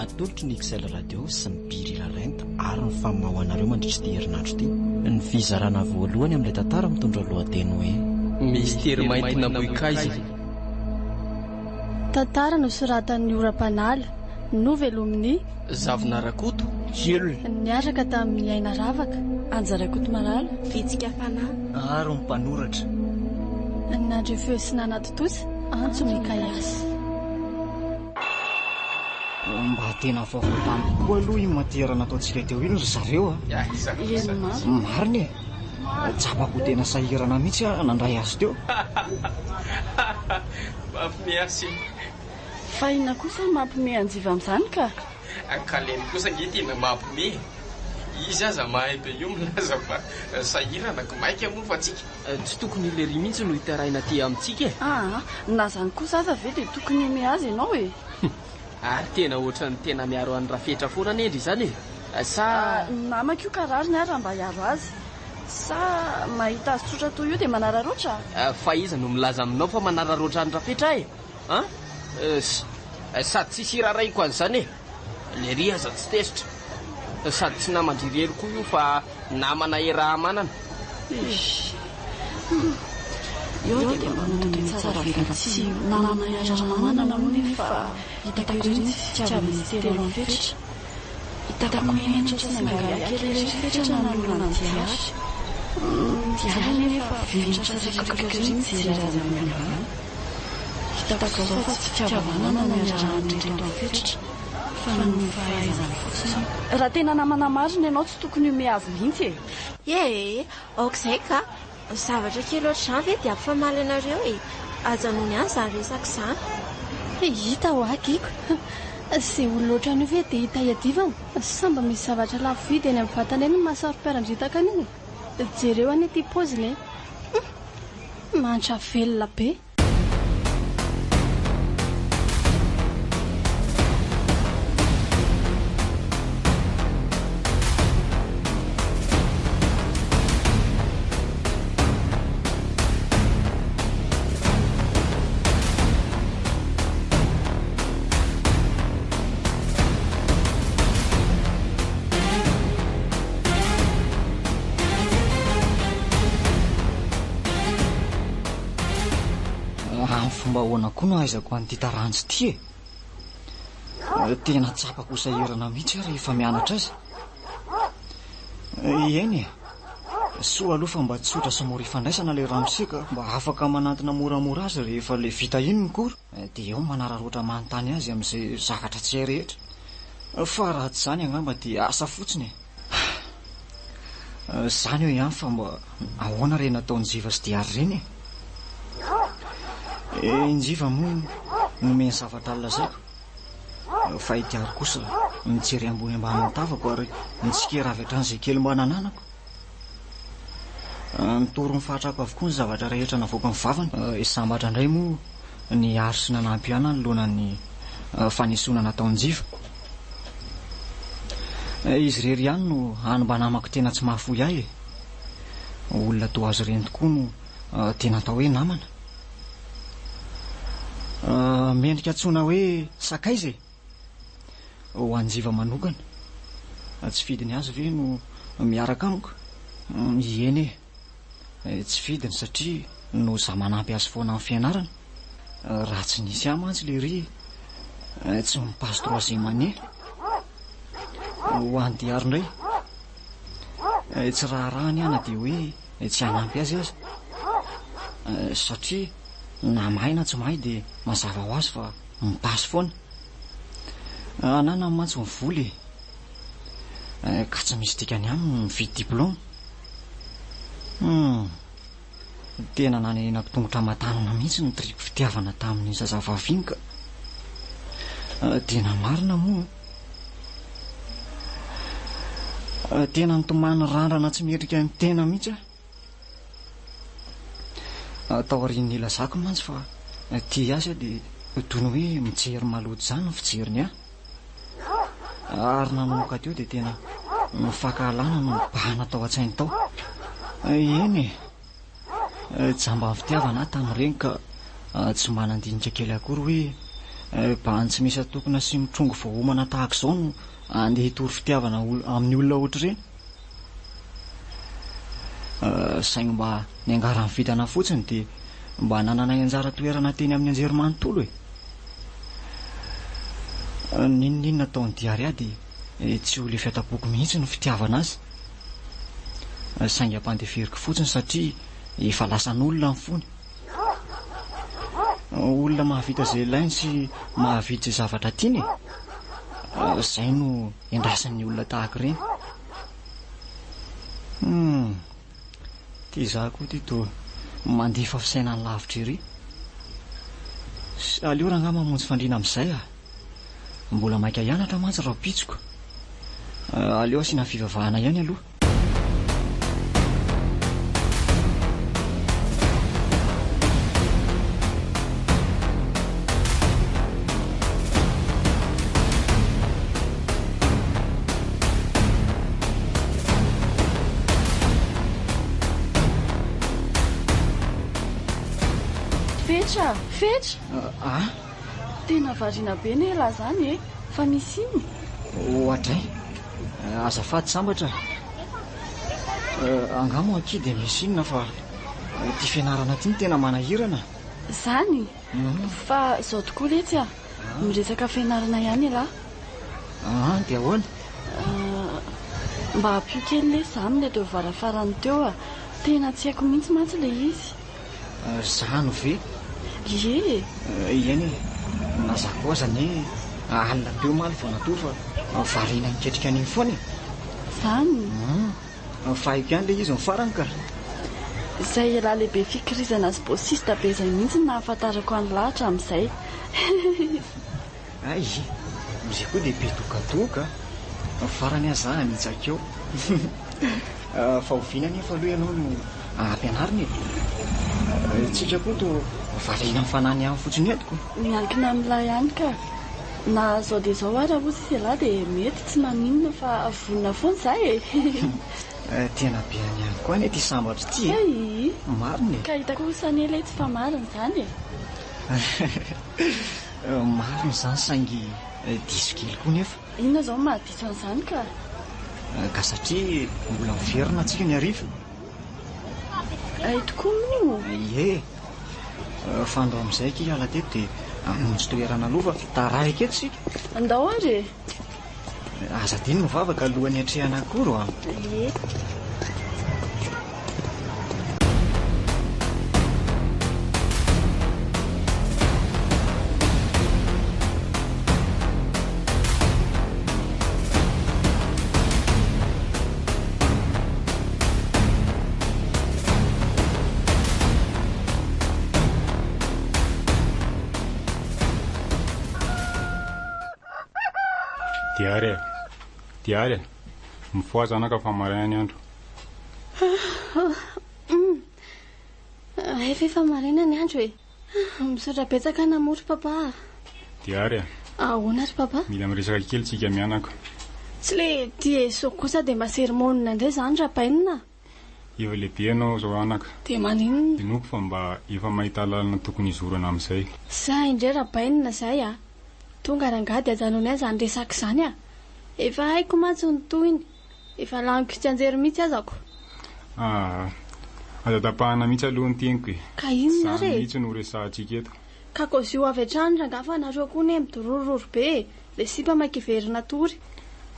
Atolotry ny XL Radio sy ny Birila Rent ary ny Fama ho anareo mandritra ity herinandro ity ny fizarana voalohany amin'ilay tantara mitondra lohateny hoe. Mistery maintin'Ambohikaizina. Tantara nosoratan'i Oram-panala, novelomin'i. Zavona Rakoto, Jules. Niaraka tamin'i Aina Ravaka, Anja Rakotomalala. Vitsika Fanahy. Ary ny mpanoratra. Nandre feo sy nanatontosa, Antso Mikaiasy. Mba tena vaovao tamiko koa aloha iny matière nataontsika teo iny ry zareo a! Marina e! Tsapako ho tena sahirana mihitsy aho nandray azy teo. Mampime ahy e! Fa inona kosa no mampime an'i Njiva amin'izany ka? Kalemy kosa ange tena mampime e! Izy aza mahay be io milaza fa sahirana ko maika moa fa tsika. Tsy tokony i Lery mihitsy no hitaraina aty amintsika e! Aa, na zany kosa aza ve dia tokony hihomehy azy ianao e! Ary tena ohatran'ny tena miaro an'i Rafetra foana anie ndry izany e! Sa. Namako io ka rariny ary raha mba hiaro azy. Sa mahita azy tsotra toy io dia manararaotra? Fa iza no milaza aminao fa manararaotra an'i Rafetra e? An? Sady tsisy irarahiako an'izany e! Lery aza tsy tezitra. Sady tsy naman-dry irery koa io fa namana iaraha-manana. Eish. Hum. Eo dia mba manome tsara velatsihy io namana iaraha-manana aloha nefa hitako ery ny tsy fitiavan'izy telo an'i Fetra. Hitako menatra sy nangahiahy kely ery Fetra nanoloana an'i Diary. Hum, Diary anefa vendratra sy rikoriko ery mijery azy ambony ambany. Hitako izao fa tsy fitiava-namana no iarahan'ireto an'i Fetra fa noho ny fahaizany fotsiny. Raha tena namana marina ianao tsy tokony hihomehy azy mihitsy e! Ee, aoka izay ka! Zavatra kely ohatr'izany ve dia hampifamaly anareo e! Ajanony any izany resaka izany. Hita hoa giko! Izay olona ohatran'io ve dia hita iadivana? Sa mba misy zavatra lafo vidy eny amin'ny vatana eny no mahasaro-piaran-dritaka an'iny e? Jereo anie ity paoziny e! Hum! Mahantra velona be! Amin'ny fomba ahoana koa no ahaizako an'ity taranja ity e? Tena tsapako ho sahirana mihitsy aho rehefa mianatra azy. Eny e, soa aloha fa mba tsotra sy mora ifandraisana ilay ramose ka mba afaka manantona moramora azy rehefa ilay vita iny ny cours. Dia eo manararaotra manontany azy amin'izay zavatra tsy hay rehetra. Fa raha tsy izany angamba dia asa fotsiny e. Izany eo ihany fa mba ahoana re nataon'i Njiva sy Diary ireny e? I Njiva moa nomeny zavatra nolazaiko, fa i Diary kosa nijery ambony ambany ny tavako ary nitsikera avy hatrany izay kely mba nananako. Nitory ny fahatrako avokoa ny zavatra rehetra navoakan'ny vavany. Sambatra indray moa niaro sy nanampy ahy nanoloana ny fanesoana nataon'i Njiva. Izy irery ihany no hany mba namako tena tsy mahafoy ahy e. Olona toa azy ireny tokoa no tena atao hoe namana. Mendrika antsoina hoe sakaiza e! Ho an'i Njiva manokana, tsy fidiny azy ve no miaraka amiko? Eny e! Tsy fidiny satria noho za manampy azy foana amin'ny fianarana. Raha tsy nisy ahy mantsy lery tsy mi-passe troisième année. Ho an'i Diary indray, tsy raharahany aho na dia hoe tsy hanampy azy aza. Satria na mahay na tsy mahay dia mazava ho azy fa mi-passe foana. Ananany mantsy ny vola e. Ka tsy misy dikany aminy ny mividy diplôme. Hum. Tena nanenenako tongotra aman-tanana mihitsy ny triko fitiavana tamin'iny zazavavy iny ka. Tena marina moa. Tena nitomany randrana tsy mendrika ny tena mihitsy aho. Taorian'ny nilazako mantsy fa tia azy aho dia toy ny hoe mijery maloto izany ny fijeriny ahy. Ary nanomboka teo dia tena ny fankahalana no nibahana tao an-tsainy tao. Eny e, jamban'ny fitiavana aho tamin'ireny ka tsy mba nandinika kely akory hoe Bandy tsy misy atokona sy mitrongy vao homana tahaka izao no andeha hitory fitiavana amin'ny olona ohatr'ireny. Saingy mba niangaran'ny vintana fotsiny dia mba nananay anjara toerana teny amin'ny anjerimanontolo e. N'inon'inona ataon'i Diaria dia tsy ho lefy ato-poko mihitsy ny fitiavana azy. Saingy ampandeferiko fotsiny satria efa lasan'olona ny fony. Olona mahavita izay ilainy sy mahavidy izay zavatra tiany e. Izay no endrasan'ny olona tahaka ireny. Hum, ty izaho koa ty toa mandefa fisainana lavitra ery. Aleo rangahy mamonjy fandriana amin'izay ah. Mbola maika hianatra mantsy rahampitsoko. Aleo asiana fivavahana ihany aloha. Fetra! Fetra! Ah? Tena variana be ne elah zany e! Fa misy inona? Oadray! Azafady sambatra a! Angaha moa akia dia misy inona fa ity fianarana ity no tena manahirana. Zany? Fa zao tokoa letsy a! Miresaka fianarana ihany elah. Aa dia ahoana? Mba ampio kely lesy za amin'ilay devoir farany teo a! Tena tsy haiko mihitsy mantsy ilay izy. Zany ve? Ie e! Eny e! Na za koa aza anie alina be omaly vao natory fa variana niketrika an'iny foana e! Zany? Hum, fa haiko ihany ilay izy ny farany ka! Izay elah lehibe fikirizana sy bosista be izay mihitsy no nahafantarako an'lah hatramin'izay. Hay! Izay koa dia be dokadoka a! Farany aza za hanitsaka eo. Fa oviana anefa aloha ianao no ampianarina e? Tsika koa toa variana mifanany ihany fotsiny eto ko. Miankina amin'lah ihany ka. Na zao dia zao ara hozy izy elah dia mety tsy maninona fa vonona foana za e! Tena be any ihany koa anie ity sambatra ity e! Hay! Marina e! Ka hitako kosa anie letsy fa marina izany e! Marina izany saingy diso kely koa nefa. Inona izao no mahadiso an'izany ka? Ka satria mbola miverina tsika ny hariva. Hay tokoa moa. Ie. Fa andao amin'izay akia hiala teto dia hamonjy toerana aloha fa taraiky eto isika. Andao ary e. Aza adino mivavaka alohan'ny hiatrehana akoro a. Ie. Diary e! Diary e! Mifoha zanaka fa maraina ny andro. Efa efa maraina ny andro e. Misaotra betsaka namory papa a. Diary e! Ahoana ry papa? Mila miresaka kely tsika mianaka. Tsy le dieso kosa dia mba sermonina indray izany Rabainina a! Efa lehibe ianao izao anaka. Dia maninona? Inoako fa mba efa mahita lalana tokony hizorana amin'izay. Zay indray Rabainina zay a! Tonga rangahy dia ajanony ahy izany resaka izany a! Efa haiko mantsy ny tohiny. Efa laniko tsianjery mihitsy aza ko. Aa! Aza tapahana mihitsy aloha ny teniko e! Ka inona ary Izany e? mihitsy no resahantsika eto. Ka kozio avy hatrany rangahy fa nareo koa ne midorororo be e! Le sipa maika hiverina hatory.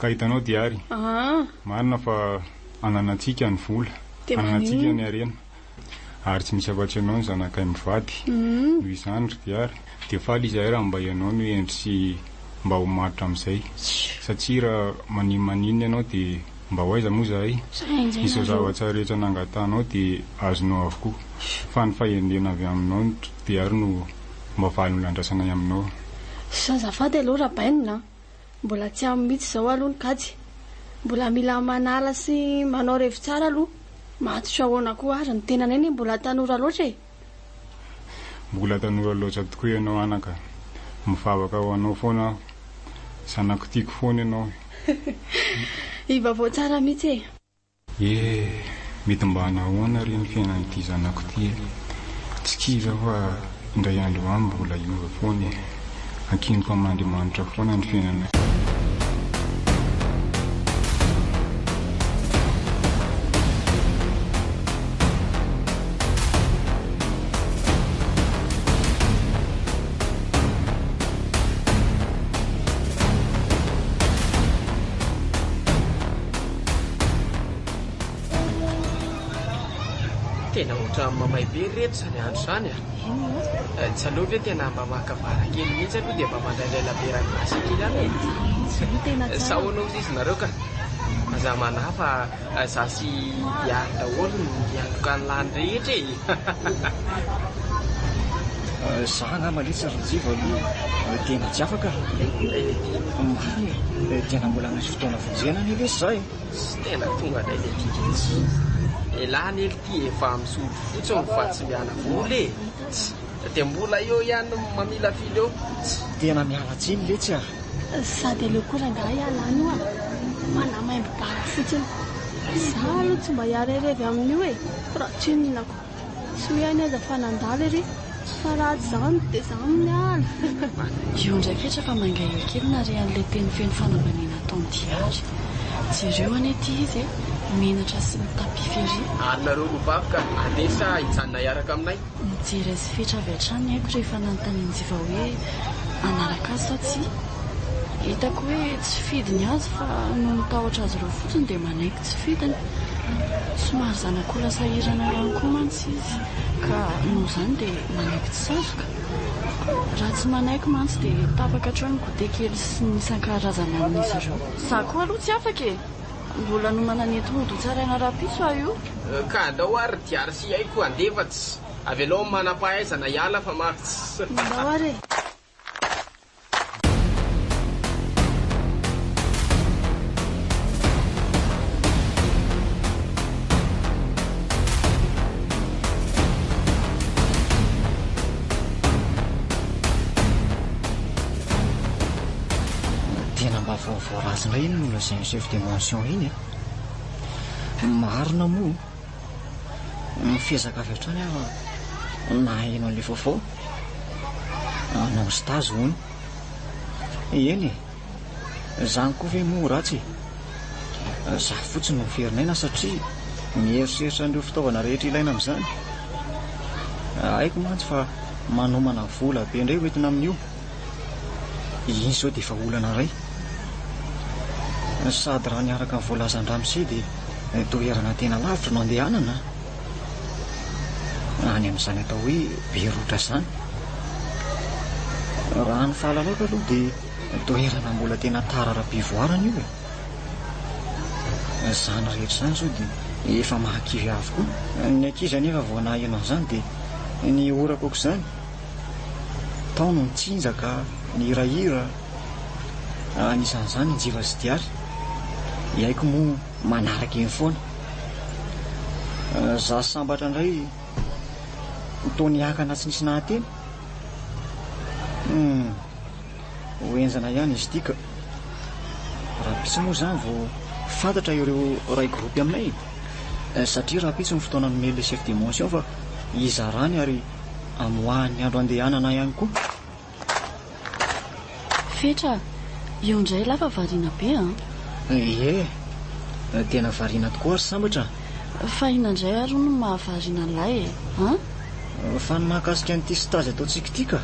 Ka hitanao Diary, Aa! marina fa ananantsika ny vola, Dia ananantsika maninona? ny harena, ary tsy misy afa-tsy ianao ny zanakay mivady. Noho izany ry Diary, dia faly izahay raha mba ianao no hendry sy mba ho matotra amin'izay. Satria raha manimaninona ianao dia mba ho aiza moa izahay? Izao zavatra rehetra nangatahanao dia azonao avokoa. Fa ny fahendrena avy aminao ry Diary no mba valiny andrasanay aminao. Azafady aloha Rabainina a! Mbola tsy ampy mihitsy izao aloha ny kajy. Mbola mila manala sy manao revy tsara aloha. Matotra ahoana koa ary ny tenanay anie mbola tanora loatra e! Mbola tanora loatra tokoa ianao anaka. Mivavaka ho anao foana aho. Zanako tiako foana ianao. Ivavao tsara mihitsy e! Eh! Mety mba hanahoana re ny fiainan'ity zanako ity e! Tsy kivy aho fa indray andro any mbola hiova foana e! Ankiniko amin'Andriamanitra foana ny fiainanay. Tena ohatran'ny mamay be ry reto izany andro izany a! Tsy aleo ve tena mba maka vara kely mihitsy aloha dia mba mandraindray labiera glacé kely ihany e? Sa ahoana hozy izy nareo ka? Aza manahy fa za sy Diary daholo no miantoka ny lany rehetra e! Za angamba letsy ry Njiva aloha tena tsy afaka. Marina e, tena mbola misy fotoana vonjena anie lesy za e! Tsy tena tonga indray le tika tsy. Elah anie lty efa misondro fotsiny fa tsy miala vola e! Tsy. Dia mbola eo ihany no mamilafila eo. Tsy. Tena miala tsiny letsy a! Sady aleo koa rangahy hiala any oa! Manamaimbo bara fotsiny. Za aloha tsy mba hiarerevy amin'io e! Raha tsy inona ko. Soa ihany aza fa nandalo ery fa raha tsy izany dia za miala. Io indray fetra fa mangahiahy kely nare an'ilay teny feno fanambaniana ataon'i Diary. Jereo anie ity izy e, menatra sy mitapify ery. Ary nareo roa vavy ka handeha sa hijanona hiaraka aminay? Nijery azy fetra avy hatrany ny aiko rehefa nanontanian'i Njiva hoe hanaraka azy sa tsia. Hitako hoe tsy fidiny azy fa noho ny tahotra azy ireo fotsiny dia manaiky tsy fidiny. Somary zanak'olona sahirana ihany koa mantsy izy ka noho izany dia manaiky tsy sazoka. Raha tsy manaiky mantsy dia tapaka hatreo ny goûter kely sy ny isan-karazany amin'izy ireo. Za koa aloha tsy afaka e! Mbola nomana ny enti-mody hotsaraina rahampitso aho io. Ka andao ary Diary sy Aiko handeha fa tsy avelao amin'ny manam-pahaizana hiala fa ma. Ndao ary e! Tena mba vaovao ratsy indray iny nolazain'ny chef de mention iny a! Marina moa, nifezaka avy hatrany aho naheno an'ilay vaovao. Hanao stage hono. Eny e, izany koa ve moa ratsy e? Za fotsiny no miferinaina satria mieritreritra an'ireo fitaovana rehetra ilaina amin'izany. Haiko mantsy fa manomana vola be indray hoentina amin'io. Iny izao dia efa olana iray. Sady raha ny araka ny voalazan-dramose dia toerana tena lavitra no andehanana. Any amin'izany atao hoe Berotra izany. Raha ny fahalalako aloha dia toerana mbola tena tara ara-pivoarana io e. Izany rehetra izany izao dia efa mahakivy avokoa. Ny ankizy anefa vao naheno an'izany dia nihoraka aok'izany. Tao no nitsinjaka, nihirahira, anisan'izany i Njiva sy Diary. I Aiko moa manaraka eny foana. Za sambatra indray toa niakana tsy nisy nahateny. Hum, ho henjana ihany izy ity ka. Rahampitso moa izany vao fantatra ireo iray groupe aminay e. Satria rahampitso ny fotoana nomen'ilay chef de mention fa hizarany ary Amoahan'ny andro andehanana ihany koa. Fetra, eo indray elah fa variana be an! Ie, tena variana tokoa ary sambatra an! Fa inona indray ary hono no mahavariana an'lah e? An? Fa ny mahakasika an'ity stage ataontsika ity ka!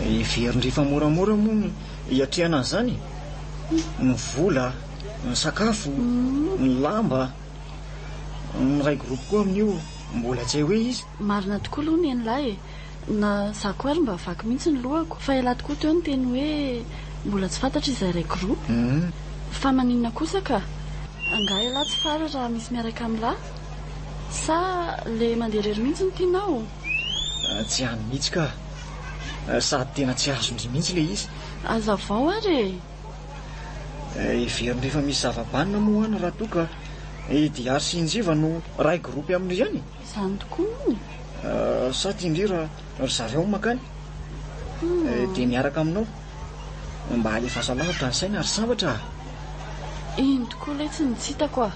Heverin-dry fa moramora moa ny hiatrehana an'izany e! Ny vola, ny sakafo, ny lamba. Ny iray groupe koa amin'io mbola tsy hay hoe iza. Marina tokoa aloha ny an'lah e! Na za koa ary mba vaky mihitsy ny lohako fa elah tokoa teo niteny hoe mbola tsy fantatra izay iray groupe. Fa maninona kosa ka? Angaha elah tsy faly raha misy miaraka amin'lah? Sa le mandeha irery mihitsy no tianao? Tsy any mihitsy ka! Sady tena tsy azon-dry mihitsy le izy. Hazavao ary e! Heveriny rehefa misy zava-banona moa any raha toa ka i Diary sy i Njiva no ray groupe amin'ry ihany e! Izany tokoa moa e! Sa tian-dry raha ry zareo no mankany dia miaraka aminao? Mba alefaso lavitra ny saina ry sambatra a! Iny tokoa letsy no tsy hitako a!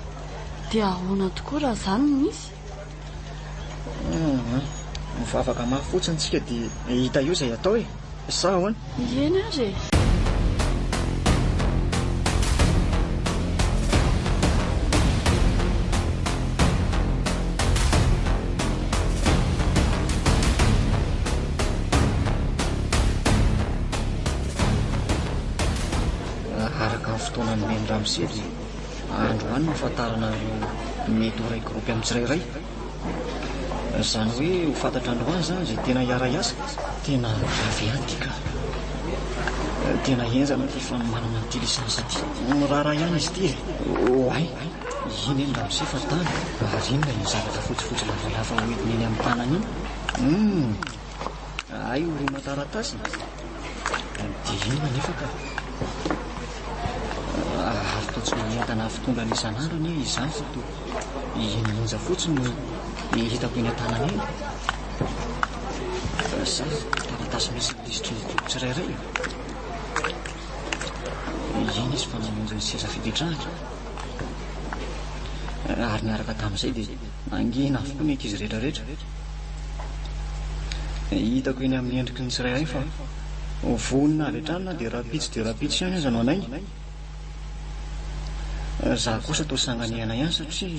Dia ahoana tokoa raha izany no misy? Mivavaka mafy fotsiny tsika dia hita eo izay atao e! Sa ahoana? Eny ary e! Araka ny fotoana nomen'i Ramose dia androany no hahafantarana ireo mety ho iray groupe amin'ny tsirairay. Izany hoe ho fantatra androany izany izay tena hiara-hiasa. Tena grave ihany ity ka. Tena henjana ity fanomanana an'ity licence ity. Miraharaha ihany izy ity e. Oay, iny eny ramose fa tany. Ary inona iny zavatra fotsifotsy lavalava hoentiny eny amin'ny tanany iny? Humm. Hay horonan-taratasy e. Dia inona anefa ka. Ary toa tsy manentana fitondrana isan'andro anie izany fa toa iny monja fotsiny no hitako eny an-tanana eny. Sa taratasy misy ny lisitry ny groupe tsirairay e? Iny izy fa namonjy ny seza fipetrahana. Ary niaraka tamin'izay dia nangina avokoa ny ankizy rehetrarehetra. Hitako eny amin'ny endriky ny tsirairay fa vonona avy hatrany na dia rahampitso dia rahampitso ihany aza no hanainga. Izaho kosa toa sanganehana ihany satria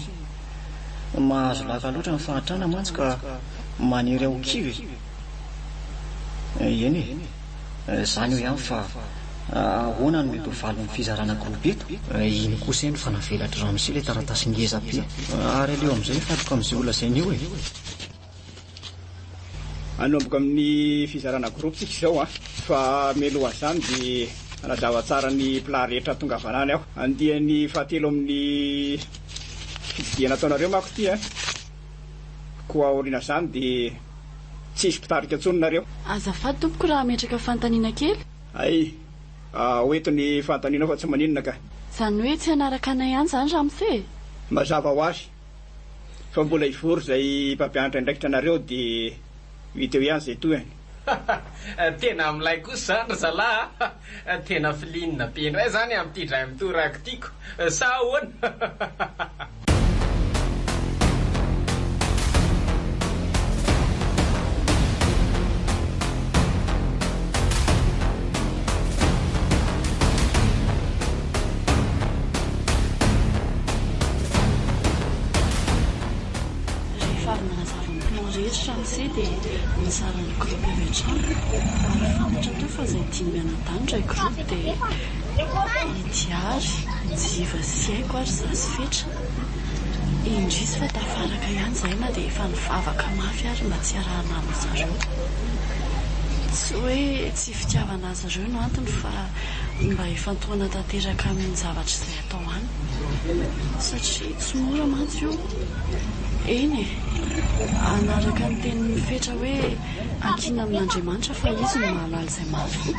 mahazo laka loatra ny fahantrana mantsy ka manery ahy ho kivy e. Eny e, izany eo ihany fa ahoana no mety ho valin'ny fizarana groupe eto? Iny kosa eny fa navelatry ramose ilay taratasy ngeza be ary aleo amin'izay hifantoka amin'izay ho lazainy eo e. Hanomboka amin'ny fizarana groupe tsika izao an! Fa mialohan'izany dia hanazava tsara ny plan rehetra hahatongavana any aho. Andiany fahatelo amin'ny fitsidihana ataonareo manko ity an! Koa aorian'izany dia tsy hisy mpitarika intsony nareo. Azafady tompoko raha hametraka fanontaniana kely? Hay! Ho eto ny fanontanianao fa tsy maninona ka! Izany hoe tsy hanaraka anay any izany ramose e? Mazava ho azy. Fa mbola hivory izay mpampianatra andraikitra anareo dia ho hita eo ihany izay tohiny. Tena milay kosa zany ry zalahy a! Tena filinina be indray zany amin'ity indray mitoraka ity ko! Sa ahoana? Rehefa avy nanazava ny plan rehetra ramose dia nizara ny groupe avy hatrany ary fantatra teo fa izay dimy mianadahy no iray groupe dia i Diary, Njiva sy Aiko ary izaho sy Fetra. Indrisy fa tafaraka ihany izahay na dia efa nivavaka mafy ary mba tsy hiarahana amin-dry zareo. Tsy hoe tsy fitiavana azy ireo no antony fa mba hifantohana tanteraka amin'ny zavatra izay atao any. Satria tsy mora mantsy io. Eny e! Hanaraka ny tenin'i Fetra hoe ankinina amin'Andriamanitra fa Izy no mahalala izay mahasoa.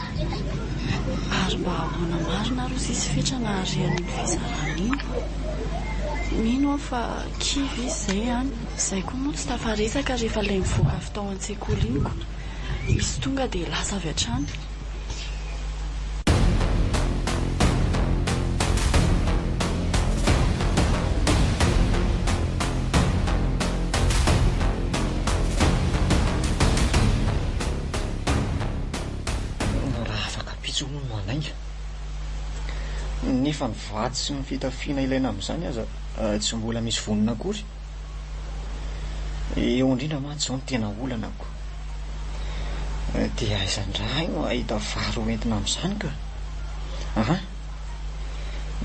Ary mba ahoana marina ary hozy izy Fetra nahare an'iny fizarana iny? Mino aho fa kivy izy izay an! Izay koa moa tsy tafaresaka rehefa ilay nivoaka avy tao an-tsekoly iny ko. Izy tonga dia lasa avy hatrany. Raha afaka ampitso hono no hanainga. Nefa ny vatsy sy ny fitafiana ilaina amin'izany aza tsy mbola misy vonona akory. Eo indrindra mantsy izao no tena olana ko. Dia aiza indray no hahita vary ho entina amin'izany ka? An?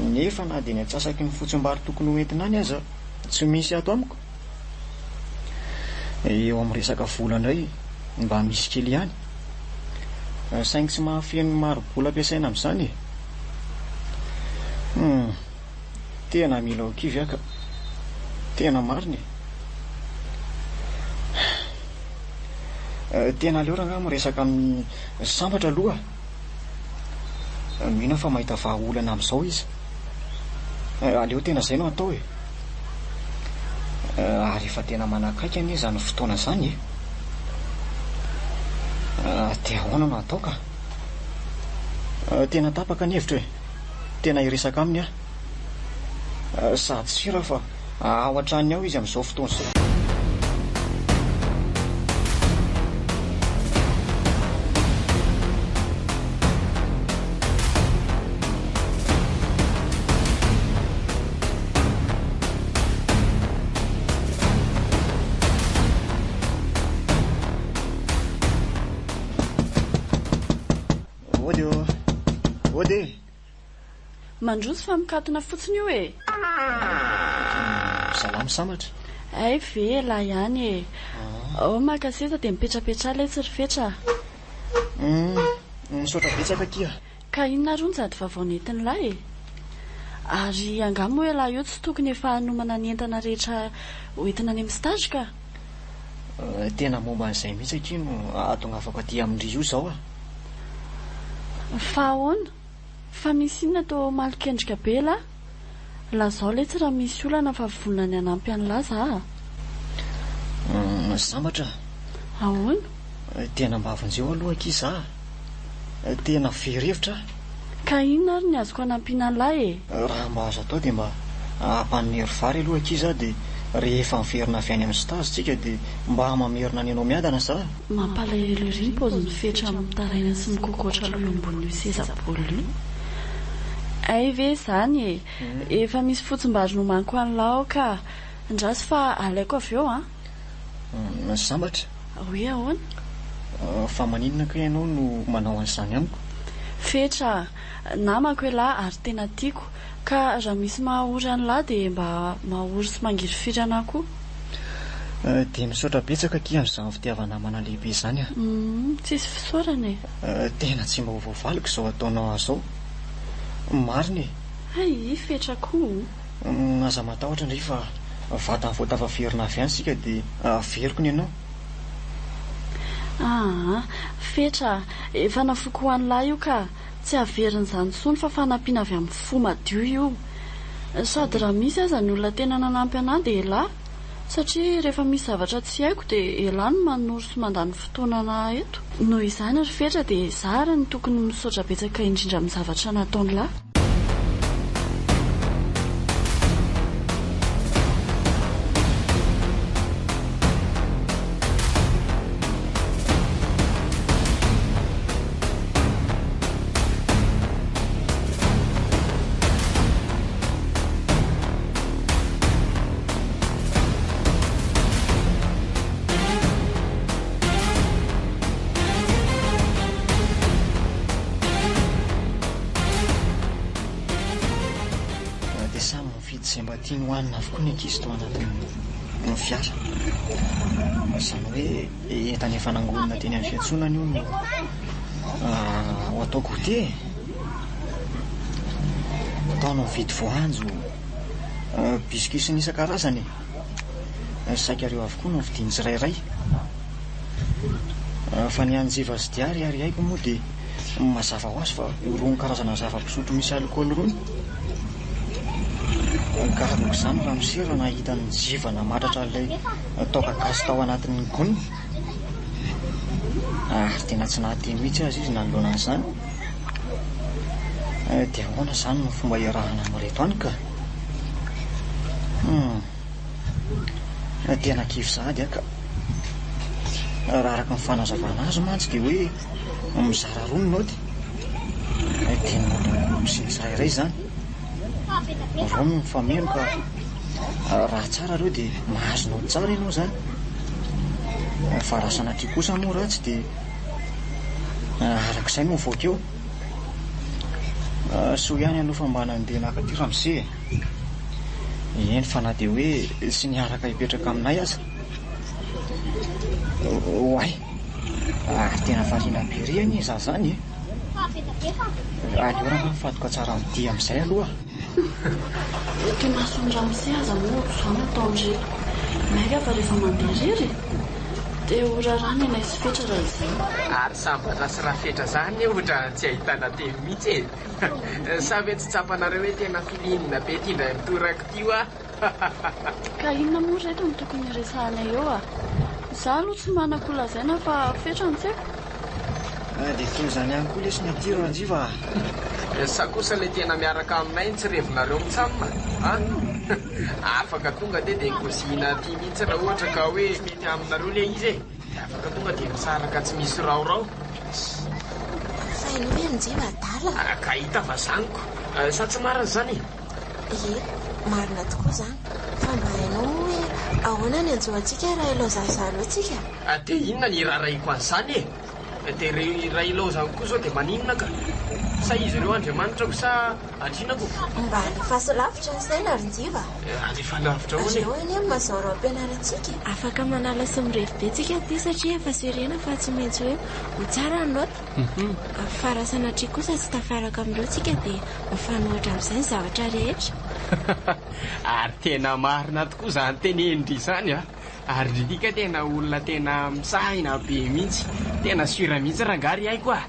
Nefa na dia ny antsasaky ny fotsimbary tokony ho entina any aza tsy misy ato amiko. Eo amin'ny resaka vola indray mba misy kely ihany. Saingy tsy mahafeno ny mari-bola ampiasaina amin'izany e. Hum. Tena mila ho kivy aho ka. Tena marina e. Tena aleo rangahy miresaka amin'i Sambatra aloha. Mino aho fa mahita vahaolana amin'izao izy. Aleo tena izay no atao e. Ary efa tena manakaiky anie izany fotoana izany e. Dia ahoana no atao ka? Tena tapaka ny hevitro e. Tena hiresaka aminy aho. Sady sur aho fa ao an-tranony ao izy amin'izao fotoana izao. Ody ô! Ody e! Mandroso fa mikatona fotsiny io e! Zalahy misambatra. Hay ve elah ihany e! Ao maka seza dia mipetrapetraha letsy ry Fetra a! Humm, misaotra betsaka akia. Ka inona ary hono sady vaovao nentin'lah e? Ary angaha moa elah io tsy tokony efa hanomana ny entana rehetra hoentina any amin'ny stage ka? Tena momba an'izay mihitsy akia no ahatongavako aty amin-dry io izao a! Fa ahoana? Fa misy inona toa malok'endrika be elah? Lazao letsy raha misy olana fa vonona ny hanampy an'lah za a! Sambatra a! Ahoana? Tena mba vonjeo aloha akia za a! Tena very hevitra aho. Ka inona ary ny azoko hanampiana an'lah e? Raha mba azo atao dia mba ampanero vary aloha akia za dia rehefa miverina avy any amin'ny stage tsika dia mba mamerina ny anao miadana za. Mampalahelo ery ny paozin'i Fetra mitaraina sy mikokoatra aloha eo ambonin'io seza baolina io. Hay ve izany e! Efa misy fotsimbary nomaniko an'lah ao ka! Andraso fa alaiko avy eo an! Sambatra. Hoe ahoana? Fa maninona kay ianao no manao an'izany amiko? Fetra, namako elah ary tena tiako. Ka raha misy mahaory an'lah dia mba mahory sy mangirifiry anah koa. Dia misaotra betsaka akia amin'izany fitiava-namana lehibe izany a. Humm, tsisy fisaorana e. Tena tsy mba ho voavaliko izao ataonao ahy izao. Marina e. Hay, Fetra koa. Aza matahotra ndry fa vatany vao tafaverina avy any isika dia averiko ny anao. Aa, Fetra a, efa nafoiko ho an'lah io ka. Tsy averina izany intsony fa fanampiana avy amin'ny fo madio io. Sady raha misy aza ny olona tena nanampy anah dia elah. Satria rehefa misy zavatra tsy haiko dia elah no manoro sy mandany fotoana anah eto. Noho izany ry Fetra dia za ary no tokony misaotra betsaka indrindra amin'ny zavatra nataon'lah. Dia samy mividy izay mba tiany hohanina avokoa ny ankizy tao anatin'ny fiara. Izany hoe. Entana efa nangonina teny amin'ny fiantsonana io no ho atao goûter e. Tao no nividy voanjo, biscuits sy ny isan-karazany e. Saika ireo avokoa no novidian'ny tsirairay. Fa ny an'i Njiva sy Diary ary Aiko moa dia mazava ho azy fa irony karazana zava-pisotro misy alikaola irony. Gaga aok'izany ramose raha nahita an'i Njiva namatratra an'ilay Toaka gasy tao anatin'ny gony ary tena tsy nahateny mihitsy aza izy nanoloana an'izany. Dia ahoana izany no fomba iarahana amin'ireto any ka? Hum. Tena kivy sahady aho ka. Raha araka ny fanazavana azy mantsy dia hoe mizara roa ny naoty. Dia ny naotin'ny groupe sy ny tsirairay izany. Roa no mifameno ka. Raha tsara ireo dia mahazo naoty tsara ianao izany. Fa raha sanatria kosa moa ratsy dia araka izay no mivoaka eo. Soa ihany aloha fa mba nandeha naka aty ramose e. Eny fa na dia hoe tsy niaraka hipetraka aminay aza. Oay! Ary tena variana be ery anie izaho izany e. Aleo rangahy mifantoka tsara amin'ny dia amin'izay aloha. Ety imason'i ramose aza moa ohatr'izao no ataon'ireto. Maika fa rehefa mandeha irery e! Dia ho raharaha ny anay sy Fetra raha izay. Ary sambatra sy Rafetra zany anie ohatran'ny tsy ahitana teny mihitsy e! Sa ve tsy tsapanareo hoe tena feeling be ty indray mitoraka ity hoa? Ka inona moa ry reto no tokony hiresahanay eo a? Izaho aloha tsy manan-ko lazaina fa Fetra no tsy haiko. Dia toy izany ihany koa lesy ny aty Ranjiva a! Sa kosa ilay tena miaraka aminay no tsy revinareo mitsam a? Afaka tonga dia dia kosihina aty mihitsy raha ohatra ka hoe mety aminareo ilay izy e! Dia afaka tonga dia misaraka tsy misy raorao. Fa ianao ve Ranjiva adala? Ka hita fa zany ko! Sa tsy marina izany e? Ie, marina tokoa izany. Fa mba hainao moa hoe ahoana ny hanjo antsika raha ilaozan'izareo tsika? Dia inona ny hirarahiko an'izany e? Dia raha ilaozany koa izao dia maninona ka? Sa izy ireo andriamanitrako sa andrianako? Mba alefaso lavitra ny saina ry Njiva a! Alefa lavitra ahoana e? Reo anie ny mazaoro ampianarantsika e! Afaka manala sy mirevy be tsika aty satria efa serena fa tsy maintsy hoe ho tsara ny naoty. Fa raha sanatria kosa tsy tafaraka amin'ireo tsika dia mifanohitra amin'izay ny zavatra rehetra. Ary tena marina tokoa izany tenenin-dry izany a! Ary ry ka tena olona tena misaina be mihitsy. Tena sûr mihitsy rangahy ry haiko a!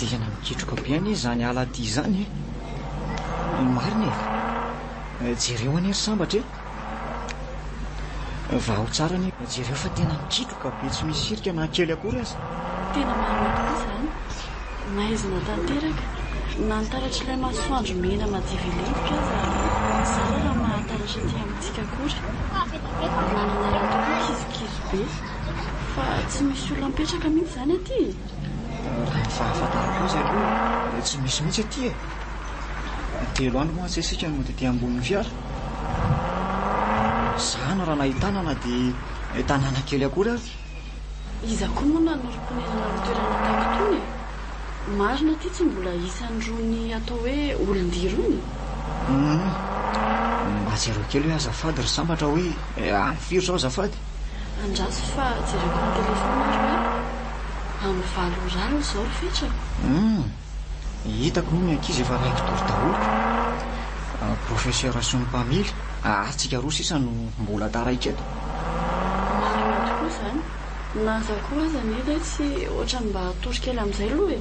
Tena mikitroka be anie izany ala aty izany e! Marina e! Jereo anie ry Sambatra e! Vaho tsara anie, jereo fa tena mikitroka be tsy misy hirika na kely akory aza. Tena marina tokoa izany. Maizina tanteraka. Na ny taratr'ilay masoandro mena madiva hilentika aza zara raha mahataratra aty amintsika akory. Manana ala tokoa kizokizo be. Fa tsy misy olona mipetraka mihitsy izany aty e? Raha ny fahafantarako azy aloha tsy misy mihitsy aty e. Telo andro mantsy isika no tety ambonin'ny fiara. Zana raha nahitana na dia tanàna kely akory aza. Iza koa moa nanorim-ponenana amin'ny toerana tahaka itony e? Marina ity tsy mbola isan'irony atao hoe olon-dia irony? Humm. Mba jereo kely hoe azafady ry sambatra hoe amin'ny firy izao azafady? Andraso fa jereko amin'ny telefaonina ary hoe amin'ny valo ora alina izao ry Fetra. Humm. Hitako moa ny ankizy efa raiki-tory daholo ka. Professeur sy ny mpamily ary tsika roa sisa no mbola taraiky eto. Marina tokoa izany. Na za koa aza anie re tsy ohatran'ny mba hatory kely amin'izay aloha e.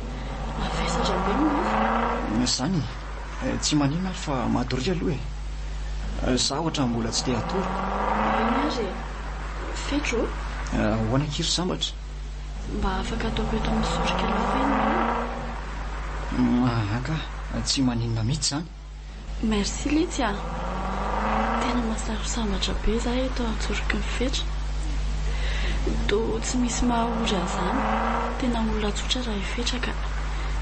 Mavesatra be ny nofo. Izany e. Tsy maninona ary fa matoria aloha e. Za ohatran'ny mbola tsy te hatory. Eny ary e. Fetro ô. Ahoana akia ry sambatra? Mba afaka ataoko eto amin'ny sorok'alao ve ny olana? Aa ka, tsy maninona mihitsy izany. Merci letsy a! Tena mahatsiaro sambatra be za eto antsoroky ny fetra. Toa tsy misy maha ory ahy zany. Tena olona tsotra raha i Fetra ka.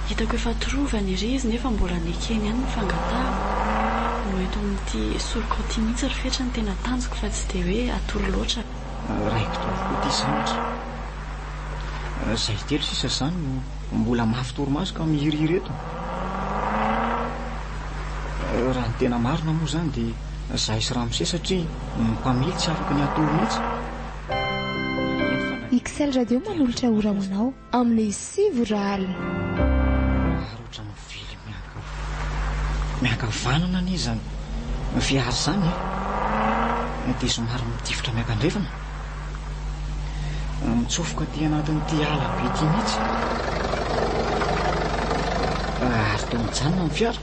Hitako efa torovana ery izy nefa mbola nekeny ihany ny fangatahako. No eto amin'ity sorokao ity mihitsy ry Fetra no tena tanjoko fa tsy dia hoe atoro loatra. Raikitra avokoa ity sambatra. Izay telo sisa izany no mbola mafy torimaso ka mihirihiry eto. Raha ny tena marina moa izany dia izahay sy ramose satria ny mpamily tsy afaka ny hatory mihitsy. XL Radio manolotra ora ho anao amin'ny sivy ora alina. Ary ohatran'ny mivily miankavanana anie izany fiara izany e! Dia somary mitifitra miankandrefana. Mitsofoka aty anatin'ity ala be ity mihitsy. Ary toa mijanona ny fiara.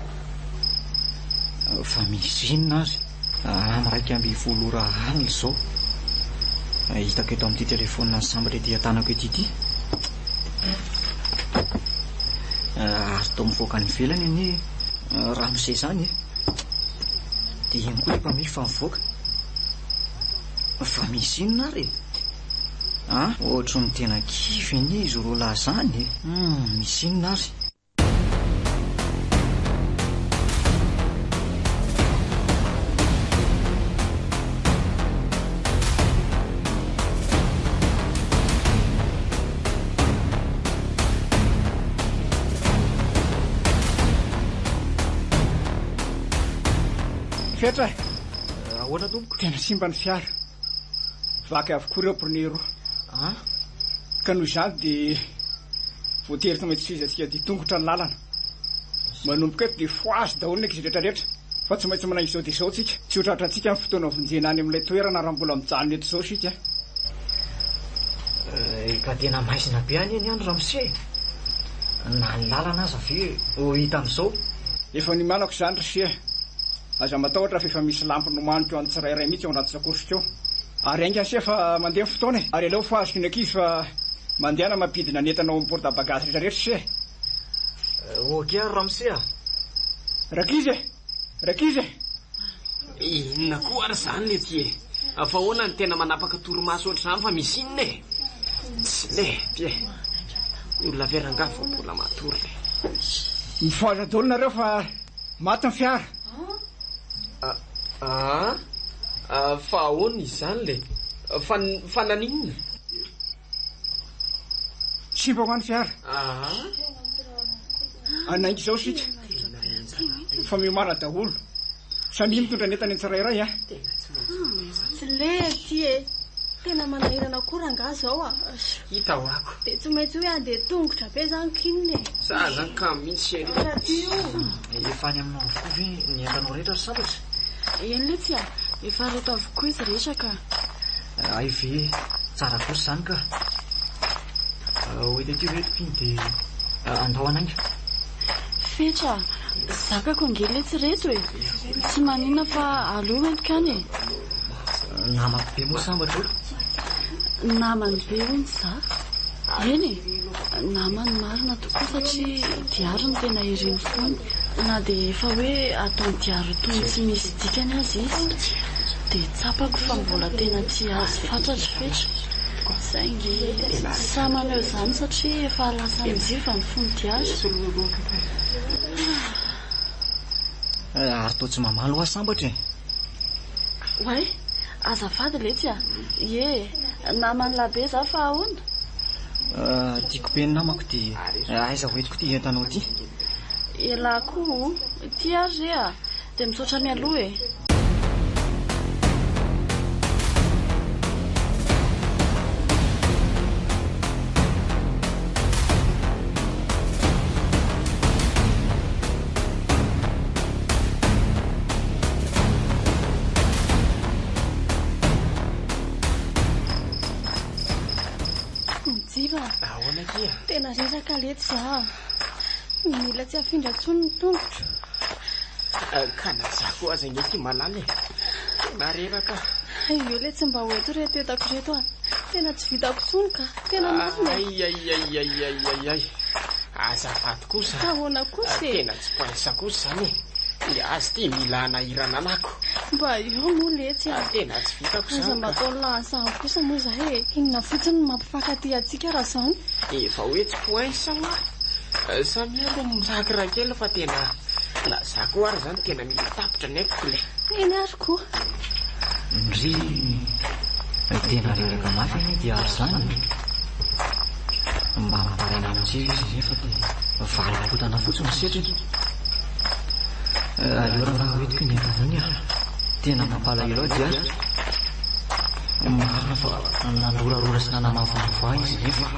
Fa misy inona ary? Amin'ny 11 ora alina izao. Hitako eto amin'ity telefaonina nisambatra ety an-tanako ety ity. Ary toa mivoaka any ivelany anie ramose izany e. Dia iny koa ilay mpamily fa mivoaka. Fa misy inona ary e? An? Ohatry ny tena kivy anie izy roa lahy izany e! Hum, misy inona ary? Fetra e! Ahoana tompoko? Tena simba ny fiara. Vaky avokoa ireo pneu roa. Ah? Ka noho izany dia voatery tsy maintsy tohizantsika dia tongotra ny lalana. Manomboka eto dia fohazy daholo ny ankizy rehetra rehetra fa tsy maintsy manainga izao dia izao tsika. Tsy ho tratrantsika ny fotoana vonjena any amin'ilay toerana raha mbola mijanona eto izao isika. Eh, ka tena maizina be anie ny andro ramose e! Na ny lalana aza ve ho hita amin'izao? Efa niomanako izany ry se a! Aza matahotra fa efa misy lampy nomaniko ho an'ny tsirairay mihitsy ao anaty sakosiko ao. Ary haingana se fa mandeha ny fotoana e! Ary aleo fohaziko ny ankizy fa mandehana mampidina ny entana ao amin'ny porte bagage rehetra rehetra se. Ok ary ramose a! Rankizy e! Rankizy e! Inona koa ary izany lety e! Fa ahoana no tena manapaka torimaso ohatr'izany fa misy inona e? Tsy lety e! Ny olona ve rangahy vao mbola matory le. Mifohaza daholo nareo fa maty ny fiara. Aa fa ahoana izany le? Fa fa naninona? Simba hoa ny fiara. Aa. Hanainga izao isika fa miomàna daholo. Samia mitondra ny entany ny tsirairay a. Tsy lety e! Tena manahirana koa rangahy zao a! Hita ho'ako. Dia tsy maintsy hoe handeha tongotra be zany k'inona e! Za zany kamo mihitsy chérie. Raha io. Efa any aminao avokoa ve ny entanao rehetra ry sambatra? Eny letsy a! Efa reto avokoa izy rehetra ka. Hay ve, tsara kosa izany ka. Ho hita ety ireto iny dia andao hanainga. Fetra, zakako ange letsy ireto e! Tsy maninona fa aleo entiko any e! Namako be moa sambatra o! Namany be hono za. Eny e! Namany marina tokoa satria Diary no tena iriny fony. Na dia efa hoe ataon'i Diary toy ny tsy misy dikany aza izy dia tsapako fa mbola tena tia azy fatratra Fetra. Saingy tsy sahy maneho izany satria efa lasan'i Njiva ny fon'i Diary. Ary toa tsy mamaly hoa sambatra e! Oay! Azafady letsy a! Ie, naman'i Labe za fa ahoana? Tiako be ny namako dia aiza ho entiko ity entanao ity? Elah koa o! Ity ary re a! Dia misaotra mialoha e! Njiva a! Ahoana akia? Tena reraka letsy za a! Mila tsy afindra intsony ny tongotro. Ka na za koa aza ange ity malala e! Tena reraka aho. Io letsy mba ho eto ireto entako ireto a! Tena tsy vitako intsony ka! Tena marina e! Aiaiaiaiaiaiai! Azafady kosa a! Ahoana kosa e? Tena tsy poinsa kosa izany e! Ny azy ity mila hanahirana anako. Mba eo moa letsy a! Tena tsy vitako izany ka! Aza mba atao lany kosa moa izahay e! Inona fotsiny no mampifankatia antsika raha izany? Efa hoe tsy poinsa hoa! Samia aloha misakira kely fa tena na za koa ary izany tena mila tapitra ny aiko kle! Eny ary koa! Ndry! Tena reraka mafy anie dia ary izany e! Mba mitaraina amintsika izy nefa dia valim-potana fotsiny no setriny. Aleo rangahy ho entiko iny entana iny ah! Tena mampalahelo ahy Diary. Marina fa nandorarora sy nanamavomavo ahy izy nefa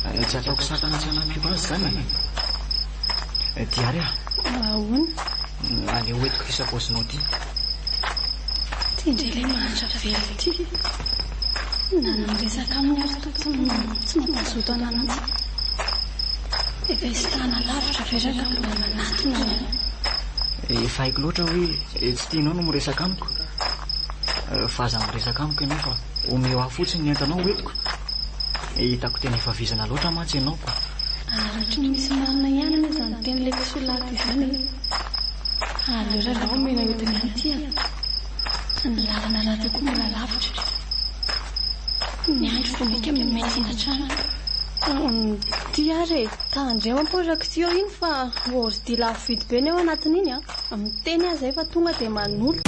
tsy ataoko sakana tsy hanampiako azy izany e! Diary ah! Ahoana? Aleo ho entiko ity sakaosinao ity. Ity indray ilay mahantra velona ity. Na ny miresaka aminy ary toa tsy tsy mampazoto anà mihitsy. Efa hisintahana lavitra ve rangahy mbola manatona ihany? Efa haiko loatra hoe tsy tianao no miresaka amiko. Fa aza miresaka amiko ianao fa omeo ahy fotsiny ny entanao ho entiko. Hitako tena efa vizana loatra mantsy ianao ko. Aratry ny misy marina ihany anie izany tenin'ilay kisoa lahy izany e. Aleo rangahy omena entana ihany ity a. Ny lalana rahateo koa mbola lavitra. Ny andro vao mainka miha-maizina hatrany. Ity ary e! Tandremo amporako ity eo iny fa ordi lafo vidy be ny ao anatin'iny a! Miteny aho izay fa tonga dia manolo.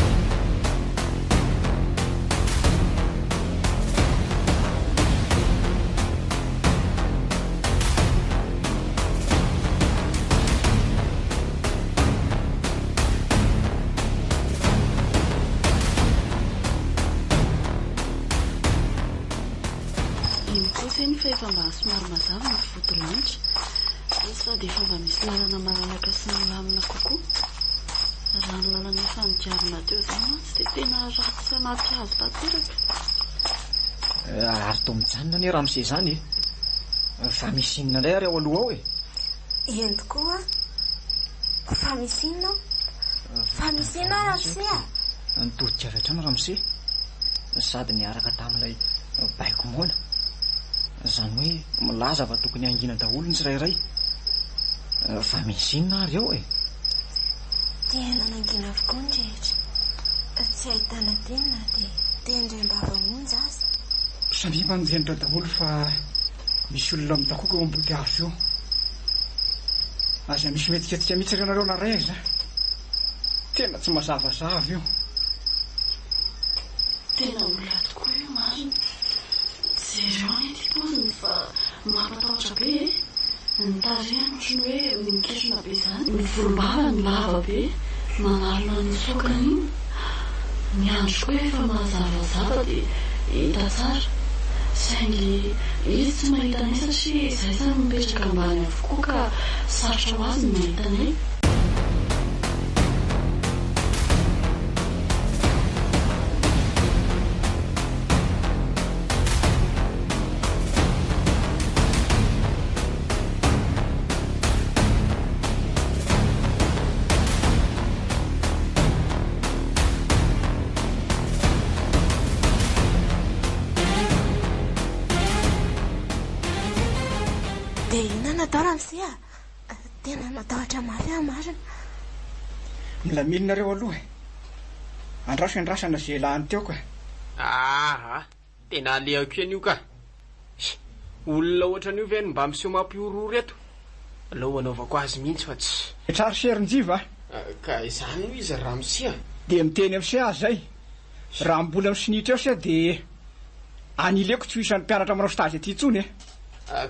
Iny kosa iny fa efa mba somary mazava ny vodilanitra. Sady efa mba misy lalana malalaka sy milamina kokoa. Raha ny lalana efa nodiavina teo izay mantsy dia tena ratsy anaty hazo tanteraka. Ary toa mijanona anie ramose izany e! Fa misy inona indray ary ao aloha ao e? Eny tokoa an! Fa misy inona ao? Fa misy inona ao ramose a? Nitodika avy hatrany ramose. sady niaraka tamin'ilay baiko moana. Izany hoe milaza fa tokony hangina daholo ny tsirairay. Fa misy inona ary ao e? Tena nangina avokoa ny rehetra. Tsy ahitana teny na dia teny iraim-bava monja aza. Samia manjenitra daholo fa misy olona midakoka eo ambody hazo eo. Aza misy mihetsiketsika mihitsy re nareo na ray aiza. Tena tsy mazavazava io. Tena olona tokoa io marina. Jereo anie ity paoziny fa mampatahotra be e! Ny tarehiny ohatry ny hoe miketrona be izany. Ny volombavany lava be manarona ny sokany iny. Ny andro koa efa mazavazava dia hita tsara. Saingy izy tsy mahita anay satria izahay samy mipetraka ambany avokoa ka sarotra ho azy ny mahita anay. Dia inona no atao ramose a? Tena matahotra mafy aho marina. Milamina nareo aloha e. Andraso iandrasana ze lany teo ka. Aa! Tena alehako eny io ka! Olona ohatran'io ve no mba miseho mampihorohoro eto? Aleo hanaovako azy mihitsy fa tsy. Tsary sy Herinjiva a! Ka izany hoy izy ry ramose a! Dia miteny amin'i se aho izay, raha mbola misinitra eo se dia anileko tsy ho isan'ny mpianatra manao stage aty intsony e!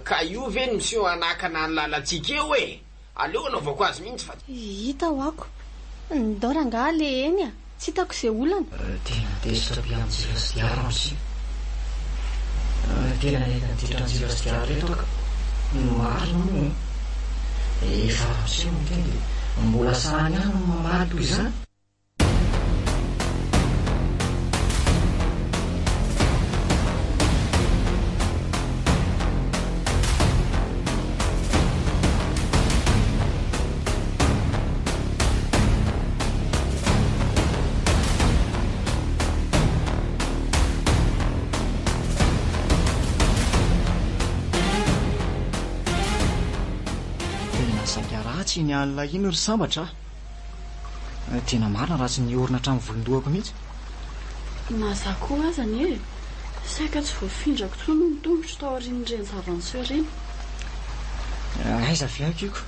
Ka io ve no miseho hanakana ny lalantsika eo e! Aleo anaovako azy mihitsy fa. Hita ho'ako. Ndao rangaha le eny a! Tsy hitako izay olana. Tena tezitra be amin'i Njiva sy Diary ramose. Tena nahita ny ditran'i Njiva sy Diary ireto aho ka. Marina moa e. Efa ramose no miteny dia mbola sahany ihany no mamaly toy izany. Tena saika ratsy iny alina iny ry sambatra a! Tena marina raha tsy niorina hatramin'ny volon-dohako mihitsy. Na za koa aza anie e! Saika tsy voafindrako intsony ny tongotro taorian'ireny zava-niseho ireny. Aiza ve akiko?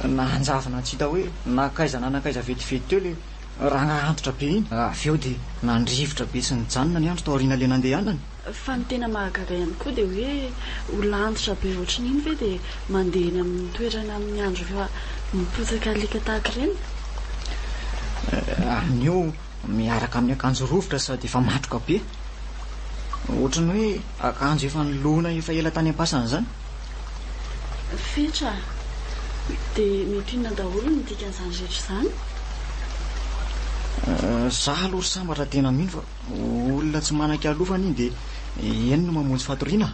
Nanjavona tsy hita hoe nankaiza na nankaiza vetivety teo ilay rangahy antitra be iny. Avy eo dia nandrivotra be tsy nijanona ny andro taoriana ilay nandehanany. Fa ny tena mahagaga ihany koa dia hoe olona antitra be ohatran'iny ve dia mandeha eny amin'ny toerana amin'ny andro efa mipotsaka alika tahaka ireny? Amin'io miaraka amin'ny akanjo rovitra sady efa matroka be. Ohatran'ny hoe akanjo efa nilona efa ela tany am-pasana izany. Fetra a! Dia mety inona daholo no dikan'izany rehetra izany? Za aloha ry sambatra tena mino fa Olona tsy manan-kialofana iny dia eny no mamonjy fatoriana.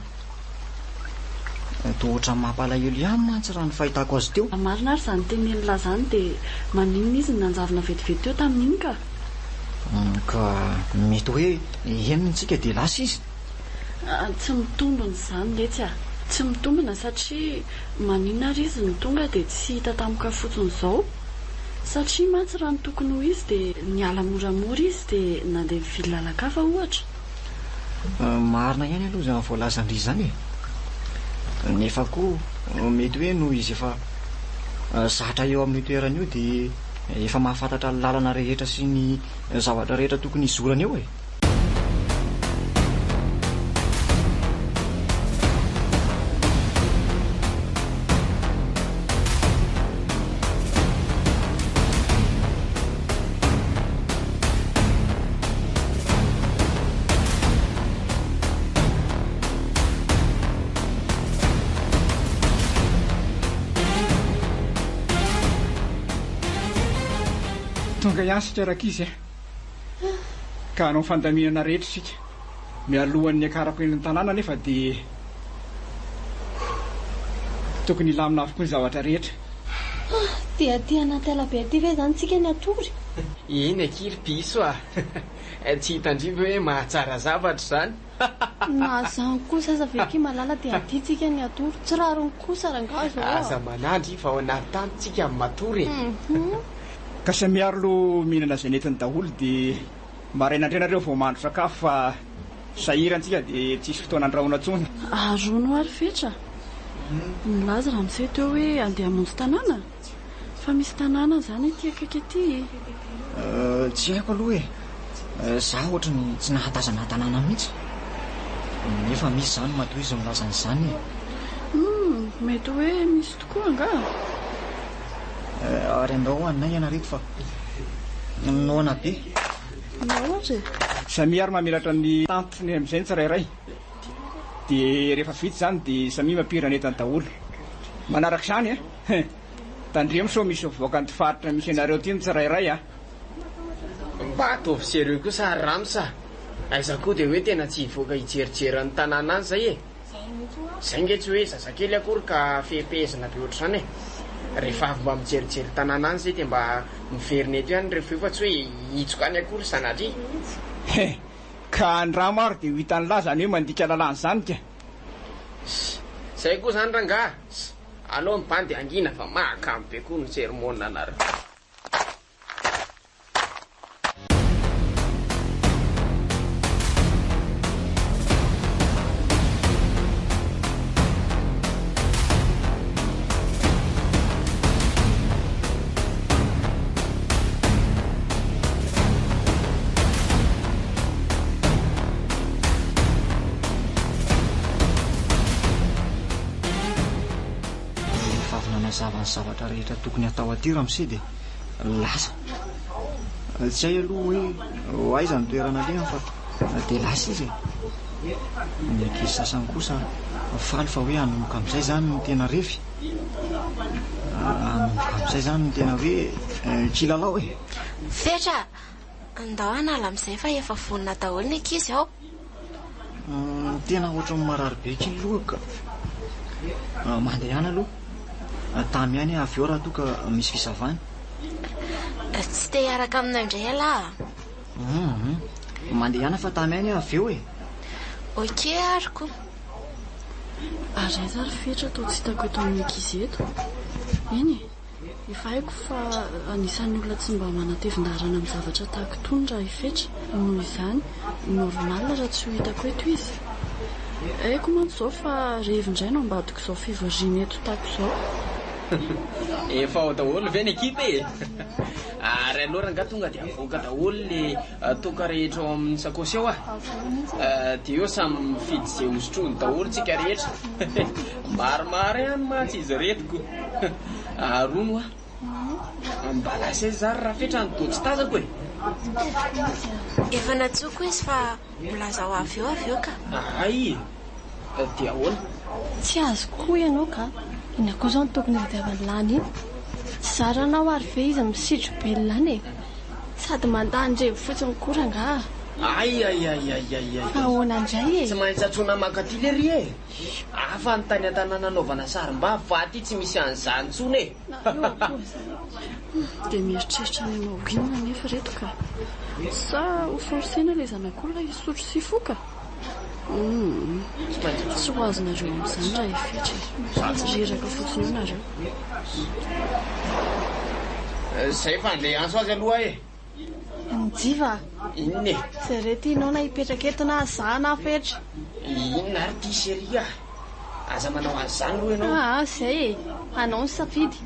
Toa ohatran'ny mampalahelo ihany mantsy raha ny fahitako azy teo. Raha marina ary izany tenenin'lah izany dia maninona izy no nanjavona vetivety teo tamin'iny ka? Ka mety hoe henony tsika dia lasa izy. Tsy mitombina izany letsy a! Tsy mitombina satria maninona ary izy no tonga dia tsy hita tampoka fotsiny izao? Satria mantsy raha ny tokony ho izy dia niala moramora izy dia nandeha nivily lalan-kafa ohatra. Marina ihany aloha izany voalazan-dry izany e! Nefa koa mety hoe noho izy efa zatra eo amin'io toerana io dia efa mahafantatra ny lalana rehetra sy ny zavatra rehetra tokony hizorana eo e! Tonga ihany isika rankizy a! Ka hanao fandaminana rehetra isika. Mialohan'ny hiakarako eny an-tanàna anefa dia tokony hilamina avokoa ny zavatra rehetra. Dia aty anaty ala be aty ve izany tsika ny hatory? Eny akia ry piso a! Tsy hitan-dry ve hoe mahatsara zavatra izany? Na izany kosa aza ve akia malala dia aty tsika ny hatory, tsy rariny kosa rangaha izao a! Aza manandry fa ao anaty tany tsika no matory e! Ka samia ary aloha mihinana izay nentiny daholo dia maraina indray nareo vao mahandro sakafo fa sahirana tsika dia tsisy fotoana andrahoana intsony. Ary hono ary Fetra? Nilaza ramose teo hoe andeha hamonjy tanàna? Fa misy tanàna izany aty akaiky aty e? Tsy haiko aloha e! Za ohatry ny tsy nahatazana tanàna mihitsy. Nefa misy izany matoa izy milaza an'izany e! Humm, mety hoe misy tokoa angaha? Ary andao hohaninay ianareo fa noana be. Nahoana e? Samia ary mamelatra ny tantiny amin'izay ny tsirairay. Dia rehefa vita izany dia samia mampirina ny entany daholo. Manaraka izany a! Tandremo sao misy mivoaka an'ity faritra misy anareo ity ny tsirairay a! Mba ataovy sérieux kosa ary Rams a! Aiza koa dia hoe tena tsy hivoaka hijerijery ny tanàna any izay e! Izay nge tsy hoe zazakely akory ka fehipehezina be ohatr'izany e! Rehefa avy mba mijerijery tanàna any izay dia mba miverina eto ihany rehefa eo fa tsy hoe hihitsoka any akory sanatria. He! Ka andramo ary dia ho hitan'lah zany hoe mandika lalàna zany ka. Zay koa zany rangaha. Aleo ny bandy hangina fa mahakamo be koa ny sermona anareo. Rehefa avy nanazava ny zavatra rehetra tokony hatao aty ramose dia lasa. Tsy hay aloha hoe ho aiza ny toerana alehany fa dia lasa izy e. Ny ankizy sasany kosa faly fa hoe hanomboka amin'izay izany ny tena revy. Hanomboka amin'izay izany ny tena hoe kilalao e. Fetra, andao hanala amin'izay fa efa vonona daholo ny ankizy ao. Tena ohatran'ny marary be ity ny lohako ka. Mandehana aloha. Tamy ihany aho avy eo raha toa ka misy fisavana. Tsy te hiaraka aminao indray ialahy a? Hum, mandehana fa tamy ihany aho avy eo e. Ok ary ko. Ary aiza ary Fetra toa tsy hitako eto amin'ny ankizy eto? Eny e, efa haiko fa anisan'ny olona tsy mba manatevin-daharana amin'ny zavatra tahaka itony raha i Fetra, noho izany, normal raha tsy ho hitako eto izy. Haiko mantsy izao fa revy indray no ambadik'izao fivoriana eto tahaka izao. Efa ao daholo ve ny ekipa e? Ary aleo rangahy tonga dia avoaka daholo le toaka rehetra ao amin'ny sakaosy ao ah. Dia eo samy mifidy izay hosotroiny daholo tsika rehetra. Maromaro ihany mantsy izy ireto ko. Ary hono hoa, mba lasa aiza ary Rafetra no toa tsy tazako e? Efa nantsoiko izy fa milaza ho avy eo avy eo ka. Hay! Dia ahoana? Tsy azoko koa ianao ka! Inona koa izao no tokony hitadiavan'i Lany iny? Tsy zaranao ary ve izy misitro be lany e! Sady mandany revy fotsiny koa rangaha! Ay ay ay ay ay ay! Fa ahoana indray e? Tsy maintsy antsoina mankaty lery e! Hafa ny tany an-tanàna anaovana sarim-bavy fa aty tsy misy an'izany intsony e! Dia mieritreritra ny hanao inona anefa ireto ka? Sa ho forcer-na ilay zanak'olona hisotro sy hifoka? Humm. Tsy ho azonareo amin'izany raha i Fetra e. Reraka fotsiny eo nareo. Zay fa andeha hiantso azy aloha e! Njiva a! Inona e? Izay re tianao na hipetraka eto na za na Fetra. Inona ary ity chérie a? Aza manao an'izany aloha ianao. Aa zay e! Anao ny safidy.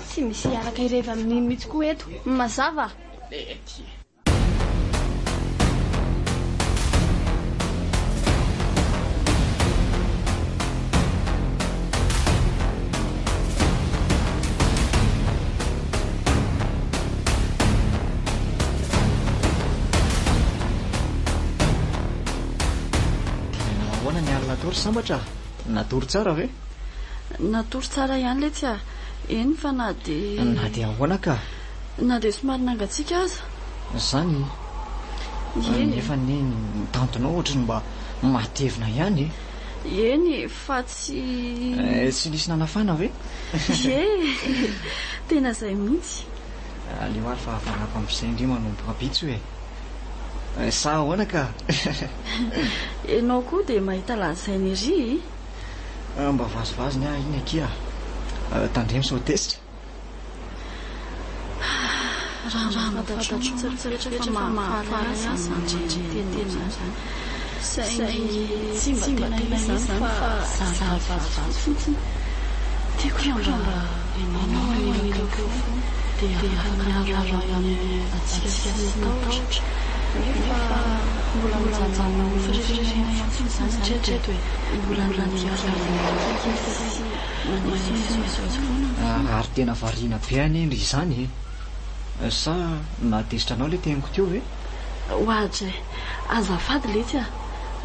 Tsy misy hiaraka hirevy amin'iny mihitsy koa eto. Mazava? Mety e! Dia nanao ahoana ny alina teo ry Sambatra a? Natory tsara ve? Natory tsara ihany letsy a! Eny fa na dia. Na dia ahoana ka? Na dia somary nangatsiaka aza. Izany? Ie. Nefa anie ny tantinao ohatry ny mba matevina ihany e! Eny fa tsy. Tsy nisy nanafana ve? Ie! Tena izay mihitsy. Aleo ary fa hafanako amin'izay ndry manomboka rahampitso e! Sa ahoana ka? Ianao koa dia mahita lazaina ery e! Mba vazivazy ny ahy iny akia a! Tandremo sao tezitra. Raha mba fantatrao mantsy ry Fetra fa mahafaly ahy izany mandre ny teninao izany. Saingy tsy mba tena izy izany fa zary vazivazy fotsiny. Tiako raha mba ianao no anilako eo foana dia afaka miaro ahy amin'ny hatsiaka sy ny tahotra. Nefa mbola mijanona ho fireharehana ihany fotsiny izany hatreto e. Mbola ny hiarovana akaiky sy manesoeso foana. Ary tena variana be anie ndry izany e! Sa nahatezitra anao ilay teniko teo ve? Oadray! Azafady letsy a!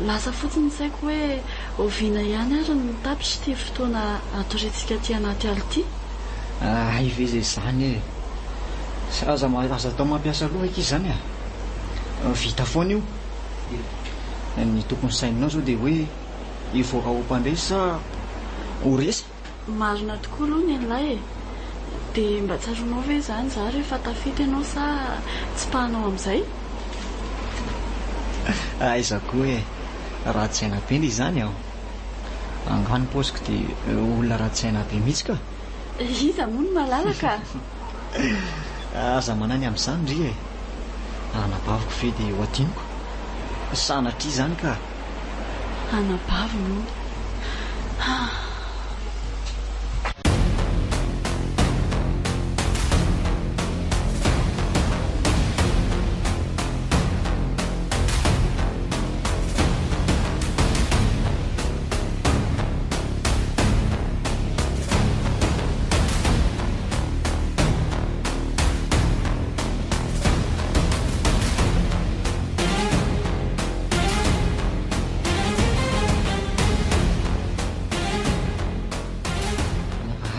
Lasa fotsiny ny saiko hoe oviana ihany ary no tapitra ity fotoana hatoriantsika aty anaty ala ity? Hay ve izay izany e! Aza aza atao mampiasa loha akia izany a! Vita foana io. Ny tokony saininao izao dia hoe hivoaka ho mpandresy sa ho resy? Marina tokoa aloha ny an'ilay e! Dia mba tsaroanao ve izany izaho rehefa tafita ianao sa tsipahanao amin'izay? Aiza koa e! Ratsy saina be ndry izany an! Angaha ny paoziko dia olona ratsy saina be mihitsy ka! Iza moa no mahalala ka! Aza manahy ny amin'izany ndry e! Anabaviko ve dia ho adinoko? Sanatria izany ka! Anabaviny hono. Ah.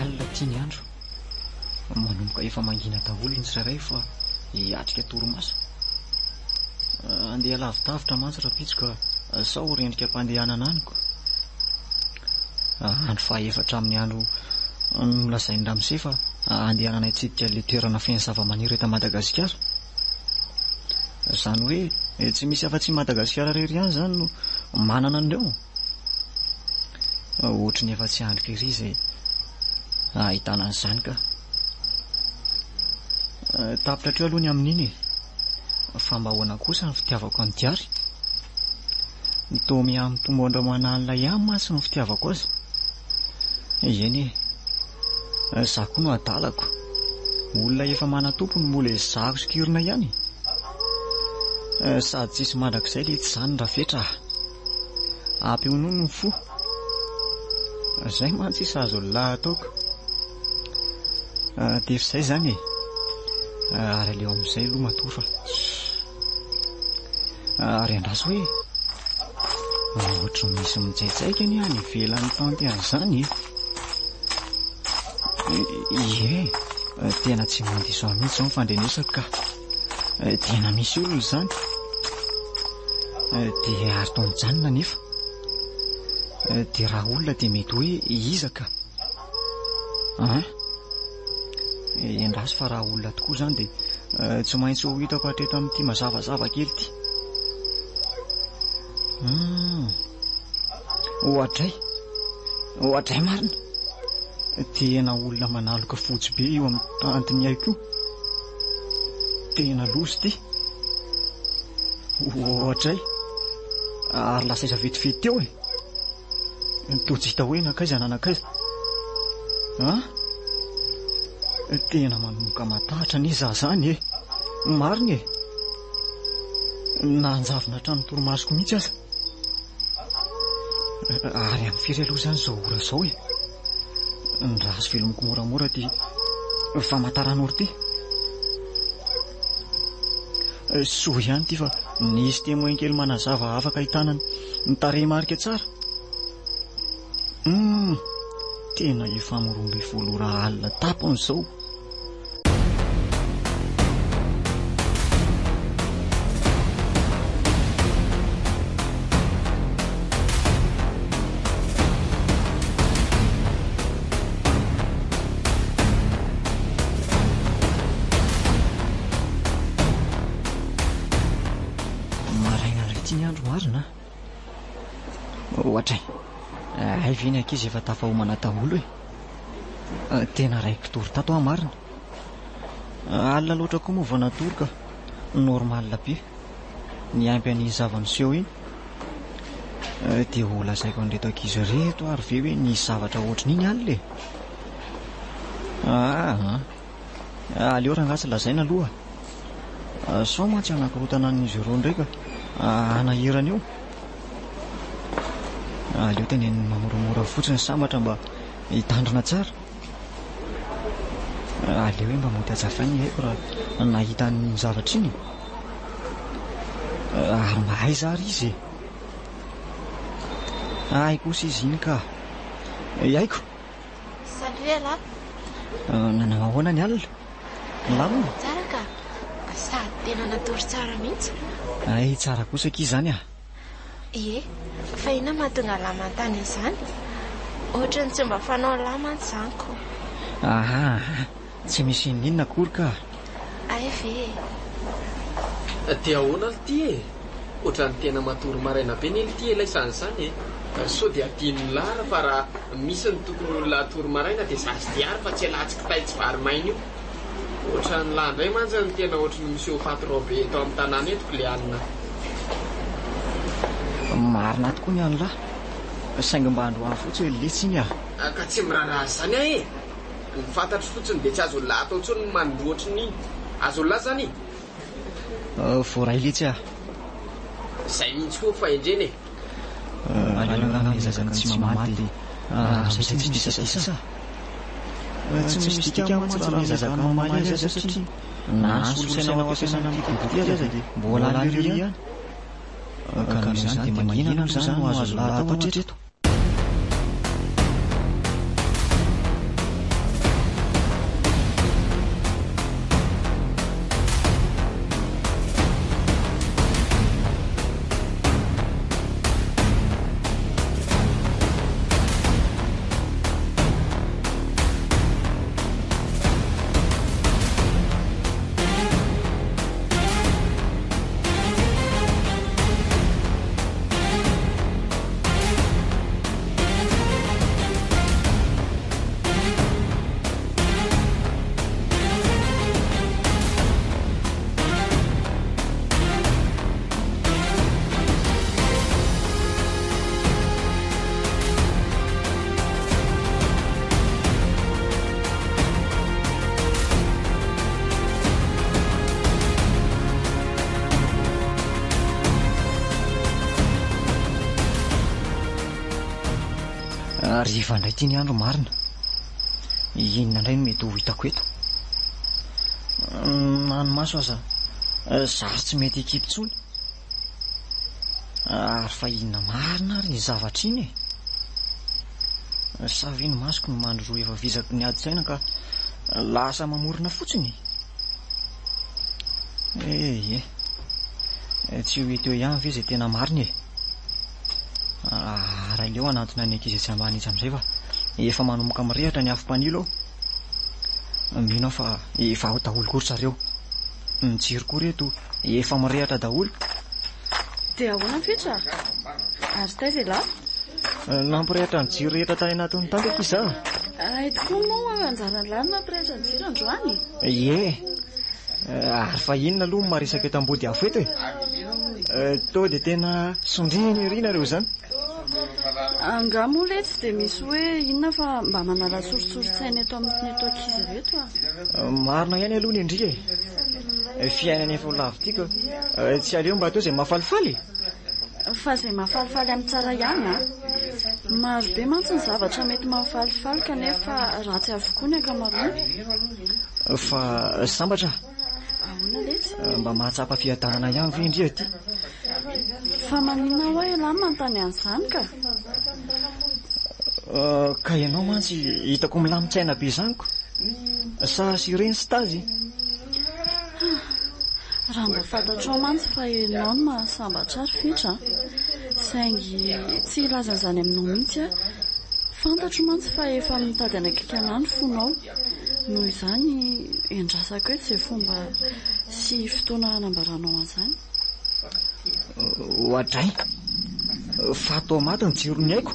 Alina ity ny andro. Manomboka efa mangina daholo ny tsirairay fa hiatrika torimaso. Andeha lavidavitra mantsy rahampitso ka sao ho rendrika am-pandehanana any ko. Andro fahaefatra amin'ny andro nolazain'i ramose fa handehanana hitsidika ilay toerana feno zavamaniry eto Madagasikara. Izany hoe tsy misy afa-tsy i Madagasikara irery ihany izany no manana an'ireo. Ohatry ny efa tsy andriko ery izay ahitana an'izany ka. Tapitra hatreo aloha ny amin'iny e. Fa mba ahoana kosa ny fitiavako an'i Diary? Toa miha-mitombo andro aman'alina ihany mantsy ny fitiavako azy. Eny e. Za koa no adalako. Olona efa manan-tompo no mbola ezahako sokirina ihany. Sady tsisy mandrakizay letsy izany Rafetra a. Ampionony ny fo. Zay mantsy isa azo lahy ataoko. Dia efa izay izany e. Ary aleo amin'izay aloha matory fa. Ary andraso hoe. Ohatry ny misy mijaitsaika anie any ivelan'ny tanty any izany e. Ie, tena tsy mandiso ahy mihitsy izao ny fandrenesako ka. Tena misy olona izany. Dia ary toa mijanona anefa. Dia raha olona dia mety hoe iza ka. An? Endraso fa raha olona tokoa izany dia tsy maintsy ho hitako hatreto amin'ity mazavazava kely ity. Hum. Oadray. Oadray marina. Tena olona manaloka fotsy be io amin'ny tantiny aiko io. Tena loza ity. Oadray. Ary lasa aiza vetivety teo e. Toa tsy hita hoe nankaiza na nankaiza. An? Tena manomboka matahotra anie za zany e. Marina e. Nanjavona hatramin'ny torimasoko mihitsy aza. Ary amin'ny firy aloha izany izao ora izao e? Ny raso velomiko moramora ity famantaranora ity. Soa ihany ity fa nisy témoin kely manazava afaka ahitana ny tarehimarika tsara. Hum, tena efa amin'ny 12 ora alina tapany izao. Ohatray. Hay ve ny ankizy efa tafahomana daholo e? Tena raiki-tory tato aho marina. Alina loatra koa moa vao natory ka. Normal be. Niampy an'iny zava-niseho iny. Dia ho lazaiko an'ireto ankizy ireto ary ve hoe nisy zavatra ohatrin'iny alina e? Aa, aleo rangahy tsy lazaina aloha. Sao mantsy hanakorontana an'izy ireo indray ka hanahirana eo. Aleo tenenina moramora fotsiny sambatra mba hitandrina tsara. Aleo hoe mba mody hazavaina ny aiko raha nahita an'iny zavatra iny e. Ary mba aiza ary izy e? Hay kosa izy iny ka. Haiko. Salut ialahy. Nanao ahoana ny alina? Milamina? Tsara ka. Sady tena natory tsara mihitsy. Hay tsara kosa akia izany ah. Ie, fa inona mahatonga an'lah manontany an'izany? Ohatran'ny tsy mba fanaon'lah mantsy izany ko. Aha, tsy misy inon'inona akory ka. Hay ve e. Dia ahoana lty e? Ohatran'ny tena matory maraina be ne lty e laisany izany e! Sao dia adinon'i Lara fa raha misy ny tokony olona hatory maraina dia za sy Diary fa tsy ialahy tsy kitay tsy vary maina io. Ohatran'ny lahy indray mantsy no tena ohatry ny miseho patron be eto amin'ny tanàna eto kle anona. Marina tokoa ny an'lah. Saingy mba androany fotsiny letsy iny ah. Ka tsy miraharaha izany aho e! Ny fantatro fotsiny dia tsy azon'lah atao intsony ny manindroa ohatrin'iny. Azon'lah izany e! Voaray letsy ah. Izay mihitsy koa fahendrena e! Aleo angamba miezaka ny tsy mamaly dia amin'izay tsy misy disadisa. Tsy misy dikany mantsy raha miezaka mamaly azy aho satria na ny solosaina ho ampiasaina amin'ity boky ity aza dia mbola aleo ihany. Ka noho izany dia mangina aloha izany no azo atao hatreto. Hariva indray ity ny andro marina. Inona indray no mety ho hitako eto? Na ny maso aza zary tsy mety hikipy intsony. Ary fa inona marina ary iny zavatra iny e? Sa ve ny masoko no mandroa efa vizaky ny ady-tsaina ka lasa mamorona fotsiny? Eh eh, tsy ho hita eo ihany ve izay tena marina e? Ary aleo hanantona ny ankizy etsy ambany etsy amin'izay fa efa manomboka mirehitra ny afom-panilo ao. Mino aho fa efa ao daholo koa ry zareo. Ny jiro koa reto efa mirehitra daholo. Dia ahoana Fetra? Ary taiza ialahy? Nampirehitra ny jiro rehetra tany anatin'ny tanty akia izaho. Hay tokoa moa anjaran'lah no nampirehitra ny jiro androany. Ie. Ary fa inona aloha no maresaka eto ambody afo eto e? Toa dia tena sondriana ery nareo izany. Angaha moa letsy dia misy hoe inona fa mba manala soritsoritsaina eto amin'ireto ankizy ireto a. Marina ihany aloha ny an-dry e. Fiainana efa ho lavo ity ka tsy aleo mba atao izay mahafalifaly e. Fa izay mahafalifaly amin'ny tsara ihany an! Maro be mantsy ny zavatra mety mahafalifaly kanefa ratsy avokoa ny ankamaroany. Fa sambatra aho. Ahoana letsy? Mba mahatsapa fiadanana ihany ve ndry aty? Fa maninona hoa ialahy no manontany an'izany ka? Ka ianao mantsy hitako milamin-tsaina be izany ko. Sa sireny sy tazy? Raha mba fantatrao mantsy fa ianao no mahasambatra ahy ry Fetra a! Saingy tsy hilaza an'izany aminao mihitsy aho. Fantatro mantsy fa efa mitady hanakaiky an'ahy ny fonao. Noho izany, endrasako eto izay fomba sy fotoana hanambaranao an'izany. Oadray! Fa toa maty ny jiron'ny aiko.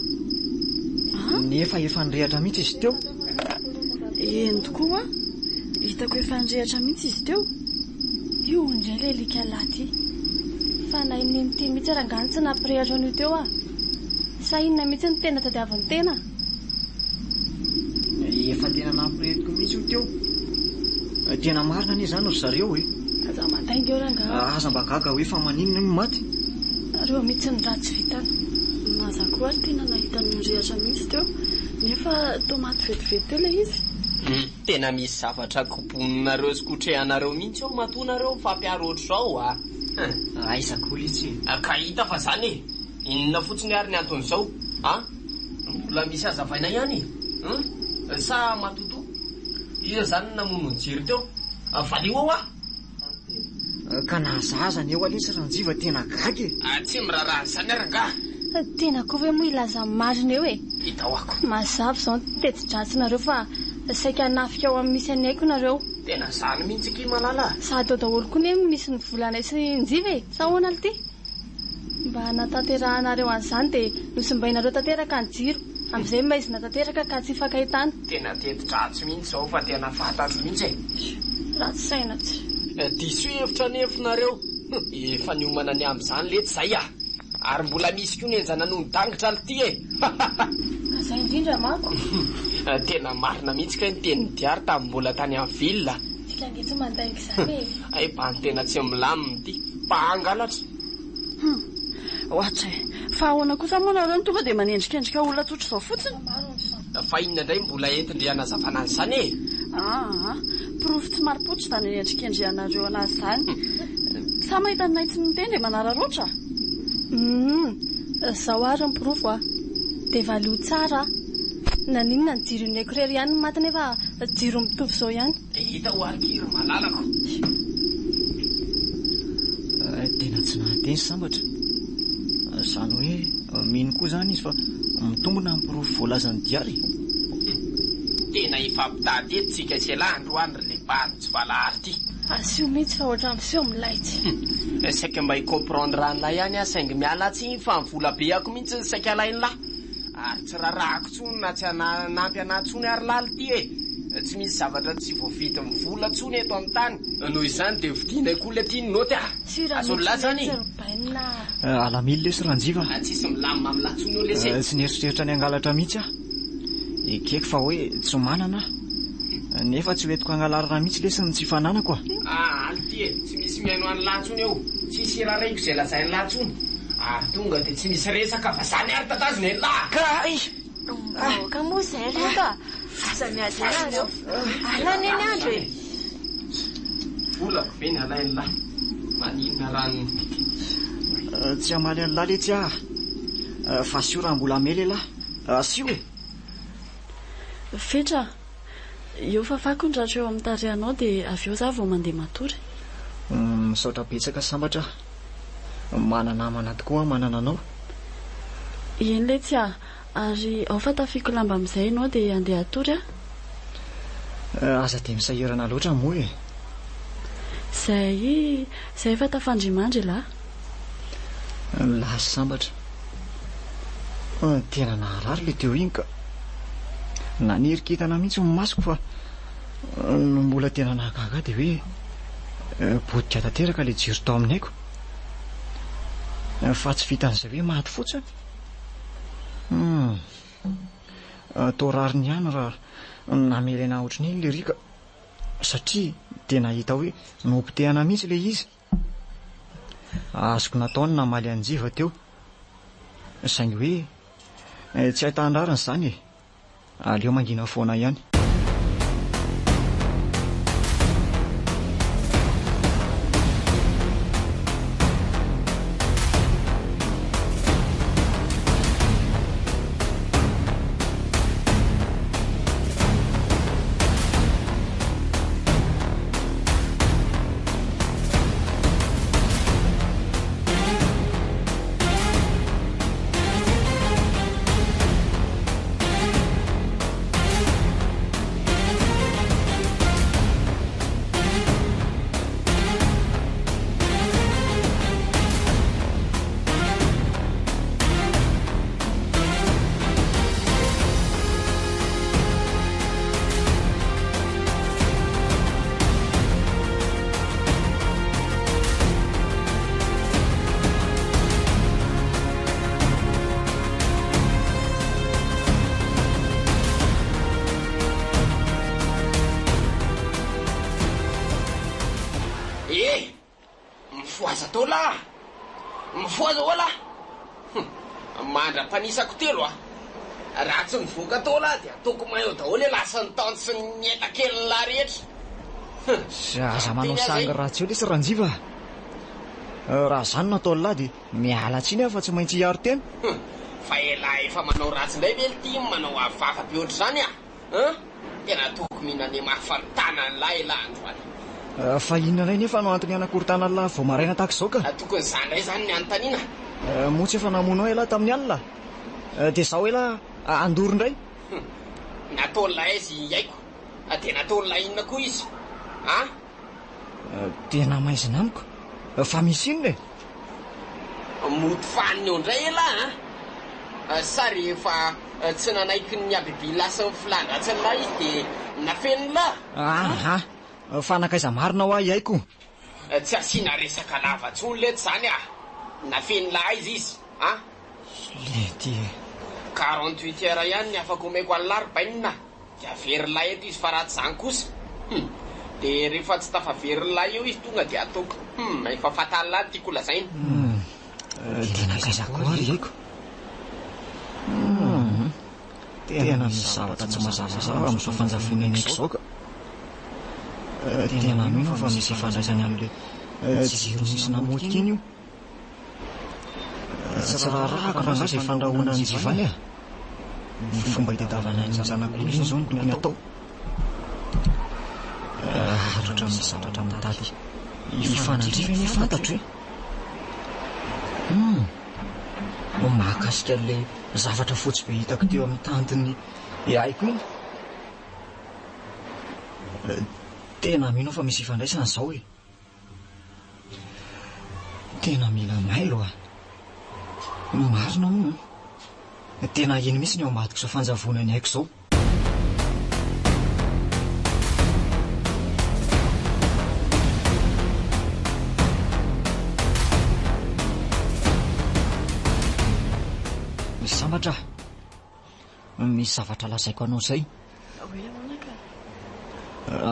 Nefa efa nirehatra mihitsy izy teo. Eny tokoa hoa. Hitako efa nirehatra mihitsy izy teo. Io indray ilay alika lahy ity. Fa na inona ity mihitsy ary angaha no tsy nampirehatra an'io teo ah. Sa inona mihitsy no tena tadiavin'ny tena? Efa tena nampirehetiko mihitsy io teo. Tena marina anie izany ry zareo e. Aza mandainga eo rangaha. Aza mba gaga hoe fa maninona io no maty. Nareo mihitsy no ratsy vitana. Na za koa ary tena nahita an'io nirehatra mihitsy teo. Nefa toa maty vetivety teo ilay izy. Tena misy zavatra koboninareo sy kotrehanareo mihitsy ao matoa nareo mifampiaro ohatr'izao a! Aiza koa letsy e! Ka hita fa zany e! Inona fotsiny ary ny anton'izao a! Mbola misy hazavaina ihany e! Hum! Sa matotoa? Iza zany no namono ny jiro teo? Valio ao ah! Ka na zaza anie hoa lesy Ranjiva tena gaga e! Tsy miraharaha an'izany aho rangaha! Tena koa ve moa hilaza ny marina eo e! Hita ho ako. Mazava izao ny teti-dratsinareo fa saika hanafika ao amin'ny misy an'i Aiko nareo. Tena zany mihitsy akia Malala a! Sady ao daholo koa anie no misy ny volanay sy Njiva e! Sa ahoana lty? Mba hanatanterahanareo an'izany dia nosimbainareo tanteraka ny jiro, amin'izay maizina tanteraka ka tsy hifankahitana. Tena teti-dratsy mihitsy izao fa tena fantatro mihitsy e! Ratsy saina tsy. Diso hevitra anefa nareo. Efa niomana ny amin'izany letsy zay ah! Ary mbola misy koa ny henjana noho ny dangitra lty e! Ka zay indrindra manko. Tena marina mihitsy kay ny tenin'i Diary tamin'ny mbola tany amin'ny ville. Tsika ange tsy mandainga izany e! Hay bany tena tsy milamina ity. Fa hangalatra. Hum. Ohatra e. Fa ahoana kosa moa nareo no tonga dia manendrikendrika olona tsotra izao fotsiny? Fa inona indray mbola entin-dry hanazavana an'izany e? Aa. Porofo tsy marim-pototra izany anendrikendrehanareo anazy izany. Sa mahita anay tsy miteny dia manararaotra? Hum. Izao ary ny porofo a. Dia valio tsara a. Naninona ny jiro iny irery ihany no maty nefa jiro mitovy izao ihany? Dia hita ho ary ry malalako. Tena tsy nahateny sambatra. Izany hoe mino koa izany izy fa mitombina ny porofo voalazan'i Diary e. Tena hifampitady eto tsika sy elah androany ry le bado tsy valahary ty. Asio mihitsy fa ohatran'ny miseho milay tsy. Saika mba hi-comprendre an'lah ihany aho saingy miala tsiny fa ny vola be ako mihitsy no saika alain'lah. Ary tsy rarahako tsony na tsy hanampy anah tsony ary laly ty e! Tsy misy zavatra tsy voavidin'ny vola tsony eto amin'ny tany. Noho izany dia vidianay koa le ty ny naoty ah! Sira Azon'ny lahy mihitsy zany letsy e! ry bainina ah! Alamily lesy Ranjiva a! Tsisy milamina amin'ny lahy tsony eo lesy e! Tsy nieritreritra ny hangalatra mihitsy aho. Ekeko fa hoe tsy manana aho. Nefa tsy ho entiko hangalarana mihitsy lesy ny tsy fananako a! Ah aly ty e! Tsy misy mihaino an'lah tsony eo! Tsisy irarahiko izay lazain'lah tsony! Ary tonga dia tsy misy resaka fa zany ary tatazona e lah! Kay! Aoka moa izay ry reto a! Aza miady eo nareo! Alina anie ny andro e! Volako ve ny alain'lah? Maninona raha ny. Tsy hamaly an'lah letsy aho fa asio raha mbola hamely elah! Asio e! Fetra, eo fafako ny ratra eo amin'ny tarehanao dia avy eo za vao mandeha matory. Misaotra betsaka sambatra ah. Mana-namana tokoa aho manana anao. Eny letsy ah, ary ao fa tafiako lamba amin'izay ianao dia handeha hatory aho. Aza dia misahirana loatra moa e. Izay, izay efa tafandrimandry elah. Lasa sambatra. Tena naharary ilay teo iny ka. Naniry kintana mihitsy ny masoko fa ny mbola tena nahagaga ahy dia hoe potika tanteraka ilay jiro tao amin'ny aiko. Fa tsy vitan'izay hoe maty fotsiny. Hum. Toa rariny ihany raha namely anah ohatran'iny ilay riaka satria tena hita hoe nopotehana mihitsy ilay izy. Azoko natao ny namaly an'i Njiva teo, saingy hoe tsy ahitan-drariny izany e! Aleo mangina foana ihany. Mifohaza tao lahy! Mifohaza hoa lahy! Hum! Mandra-panisako telo a! Raha tsy mivoaka tao lahy dia ataoko maillot daholo ialahy sy ny tante sy ny enta-kelin'lahy rehetra! Hum! Aza manao Teny aza sangy e! ratsy eo lesy Ranjiva a! Raha izany no ataon'lahy dia miala tsiny aho fa tsy maintsy hiaro tena. Hum! Fa ialahy efa manao ratsy indray ve l'ty manao avo vava be ohatr'izany a! Hum! Tena ataoko mihinana mafa ny tanan'lahy elah androany. Fa inona indray nefa no antony hanakorontanan'lah vao maraina tahaka izao ka? Tokony za indray izany ny anontaniana. Moa tsy efa namono ahy elah tamin'ny alina? Dia izao elah handoro indray? Hum! Nataon'lah aiza i Aiko? Dia nataon'lah inona koa izy? An? Tena maizina amiko. Fa misy inona e? Mody fanina eo indray elah an! Sa rehefa tsy nanaiky ny habibian'lah sy ny filàn-dratsin'lah izy dia nafenin'lah? Aha! Fa nankaiza marina hoa i Aiko? Tsy asiana resaka lava intsony letsy izany ah! Nafenin'lah aiza izy an? Lety e! 48 heures ihany ny afaka omeko an'lah ry bainina. Dia averin'lah eto izy fa raha tsy izany kosa hum dia rehefa tsy tafaverin'lah eo izy tonga dia ataoko hum efa fatan'lah ny tiako holazaina. Hum dia nankaiza koa ary haiko? Hum tena misy zavatra tsy mazavazava amin'izao fanjavon'ny aiko izao ka. Tena mino aho fa misy ifandraisany amin'ilay jiro nisy namotika iny io. Tsy raharahako rangahy izay fandrahoana an'i Jivany a! Ny fomba itadiavana an'iny zanak'olona iny izao no tokony atao. Ary ohatran'ny zavatra mitady hifanandrify anie fantatro e! Hum! Mahakasika an'ilay zavatra fotsy be hitako teo amin'ny tantin'ny aiko iny. Tena mino aho fa misy ifandraisany izao e! Tena mila mailo a! Marina hono an! Tena iny mihitsy ny ao ambadik'izao fanjavonan'ny aiko izao. Sambatra aho. Misy zavatra lazaiko anao izay. Hoe ahoana ka?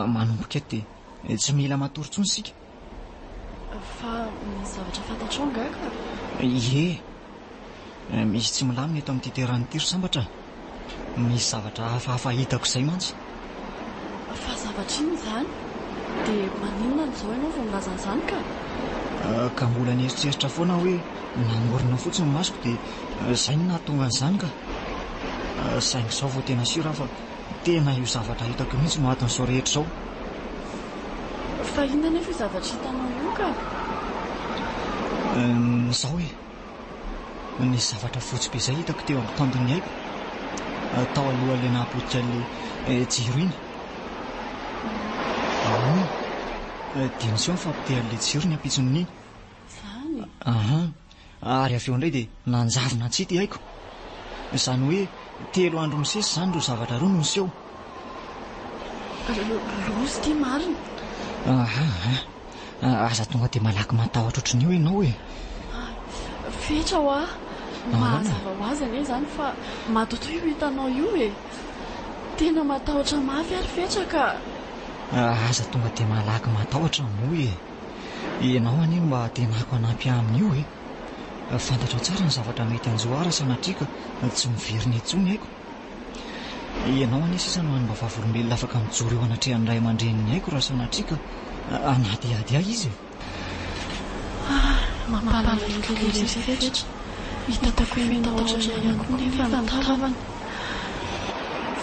Manomboka eto dia tsy mila matory intsony isika. Fa misy zavatra fantatrao angaha ka? Ie. Misy tsy milamina eto amin'ity terrain ity ry Sambatra a. Misy zavatra hafahafa hitako izay mantsy. Fa zavatra inona izany? Dia maninona no izao ianao vao milaza an'izany ka? Ka mbola nieritreritra foana aho hoe namorona fotsiny ny masoko dia izay no nahatonga an'izany ka. Saingy izao vao tena sûr aho fa tena io zavatra hitako io mihitsy no aton'izao rehetra izao. Fa inona anefa io zavatra hitanao io ka? Izao e. Nisy zavatra fotsy be izay hitako teo amin'ny tandron'ny aiko, tao alohan'ilay nahapotika an'ilay jiro iny. Ahoana? Dia niseho ny fahapotehan'ilay jiro ny ampitson'iny. Izany? Aha. Ary avy eo indray dia nanjavona tsy hita i aiko. Izany hoe telo andro misesy izany ireo zavatra ireo no niseho. Loza ity marina. Aha. Aza tonga dia malaky matahotra ohatran'io ianao e. Fetra hoa. Mazava ho azy anie izany fa matotoa io hitanao io e. Tena matahotra mafy ary Fetra ka. Aza tonga dia malaky matahotra moa e. Ianao anie no mba antenako hanampy ahy amin'io e. Fantatrao tsara ny zavatra mety hanjo ahy raha sanatria ka tsy miverina intsony aiko. Ianao anie sisa no hany mba vavolombelona afaka mijoro eo anatrehan'ny ray aman-drenin'ny aiko raha sanatria ka hanadihady ahy izy e. Ah, mampalahelo kely ery Fetra. Hitako feno tahotra ihany koa nefa ny tavany.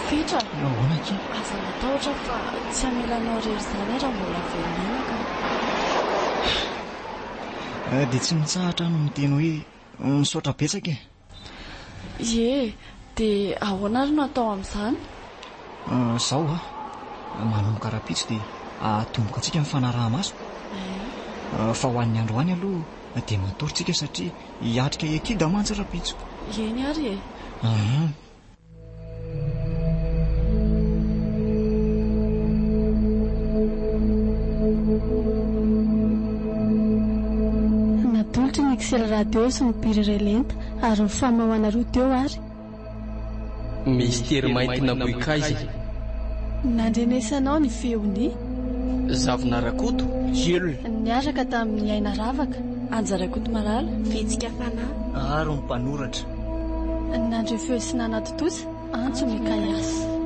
Fetra, Ahoana akia? aza matahotra fa tsy hamela anao irery izany aho raha mbola velon'aina ka. Dia tsy mitsahatra aho no miteny hoe misaotra betsaka e. Ie, dia ahoana ary no atao amin'izany? Izao a, manomboka rahampitso dia atomboka antsika ny fanaraha-maso. Fa ho an'ny androany aloha dia matory tsika satria hiatrika ekida mantsy rahampitso. Eny ary e. Hum. Natolotry ny XL Radio sy ny Biry iray lenta ary ny Fama ho anareo teo ary. Mistery mainty namoikaiza. Nandrenesanao ny feon'i. Zavona Rakoto, Jules. Niaraka tamin'i Aina Ravaka. Anja Rakotomalala. Vitsika Fanahy. Ary ny mpanoratra. Nandre feo sy nanatontosa, Antso Mikaias.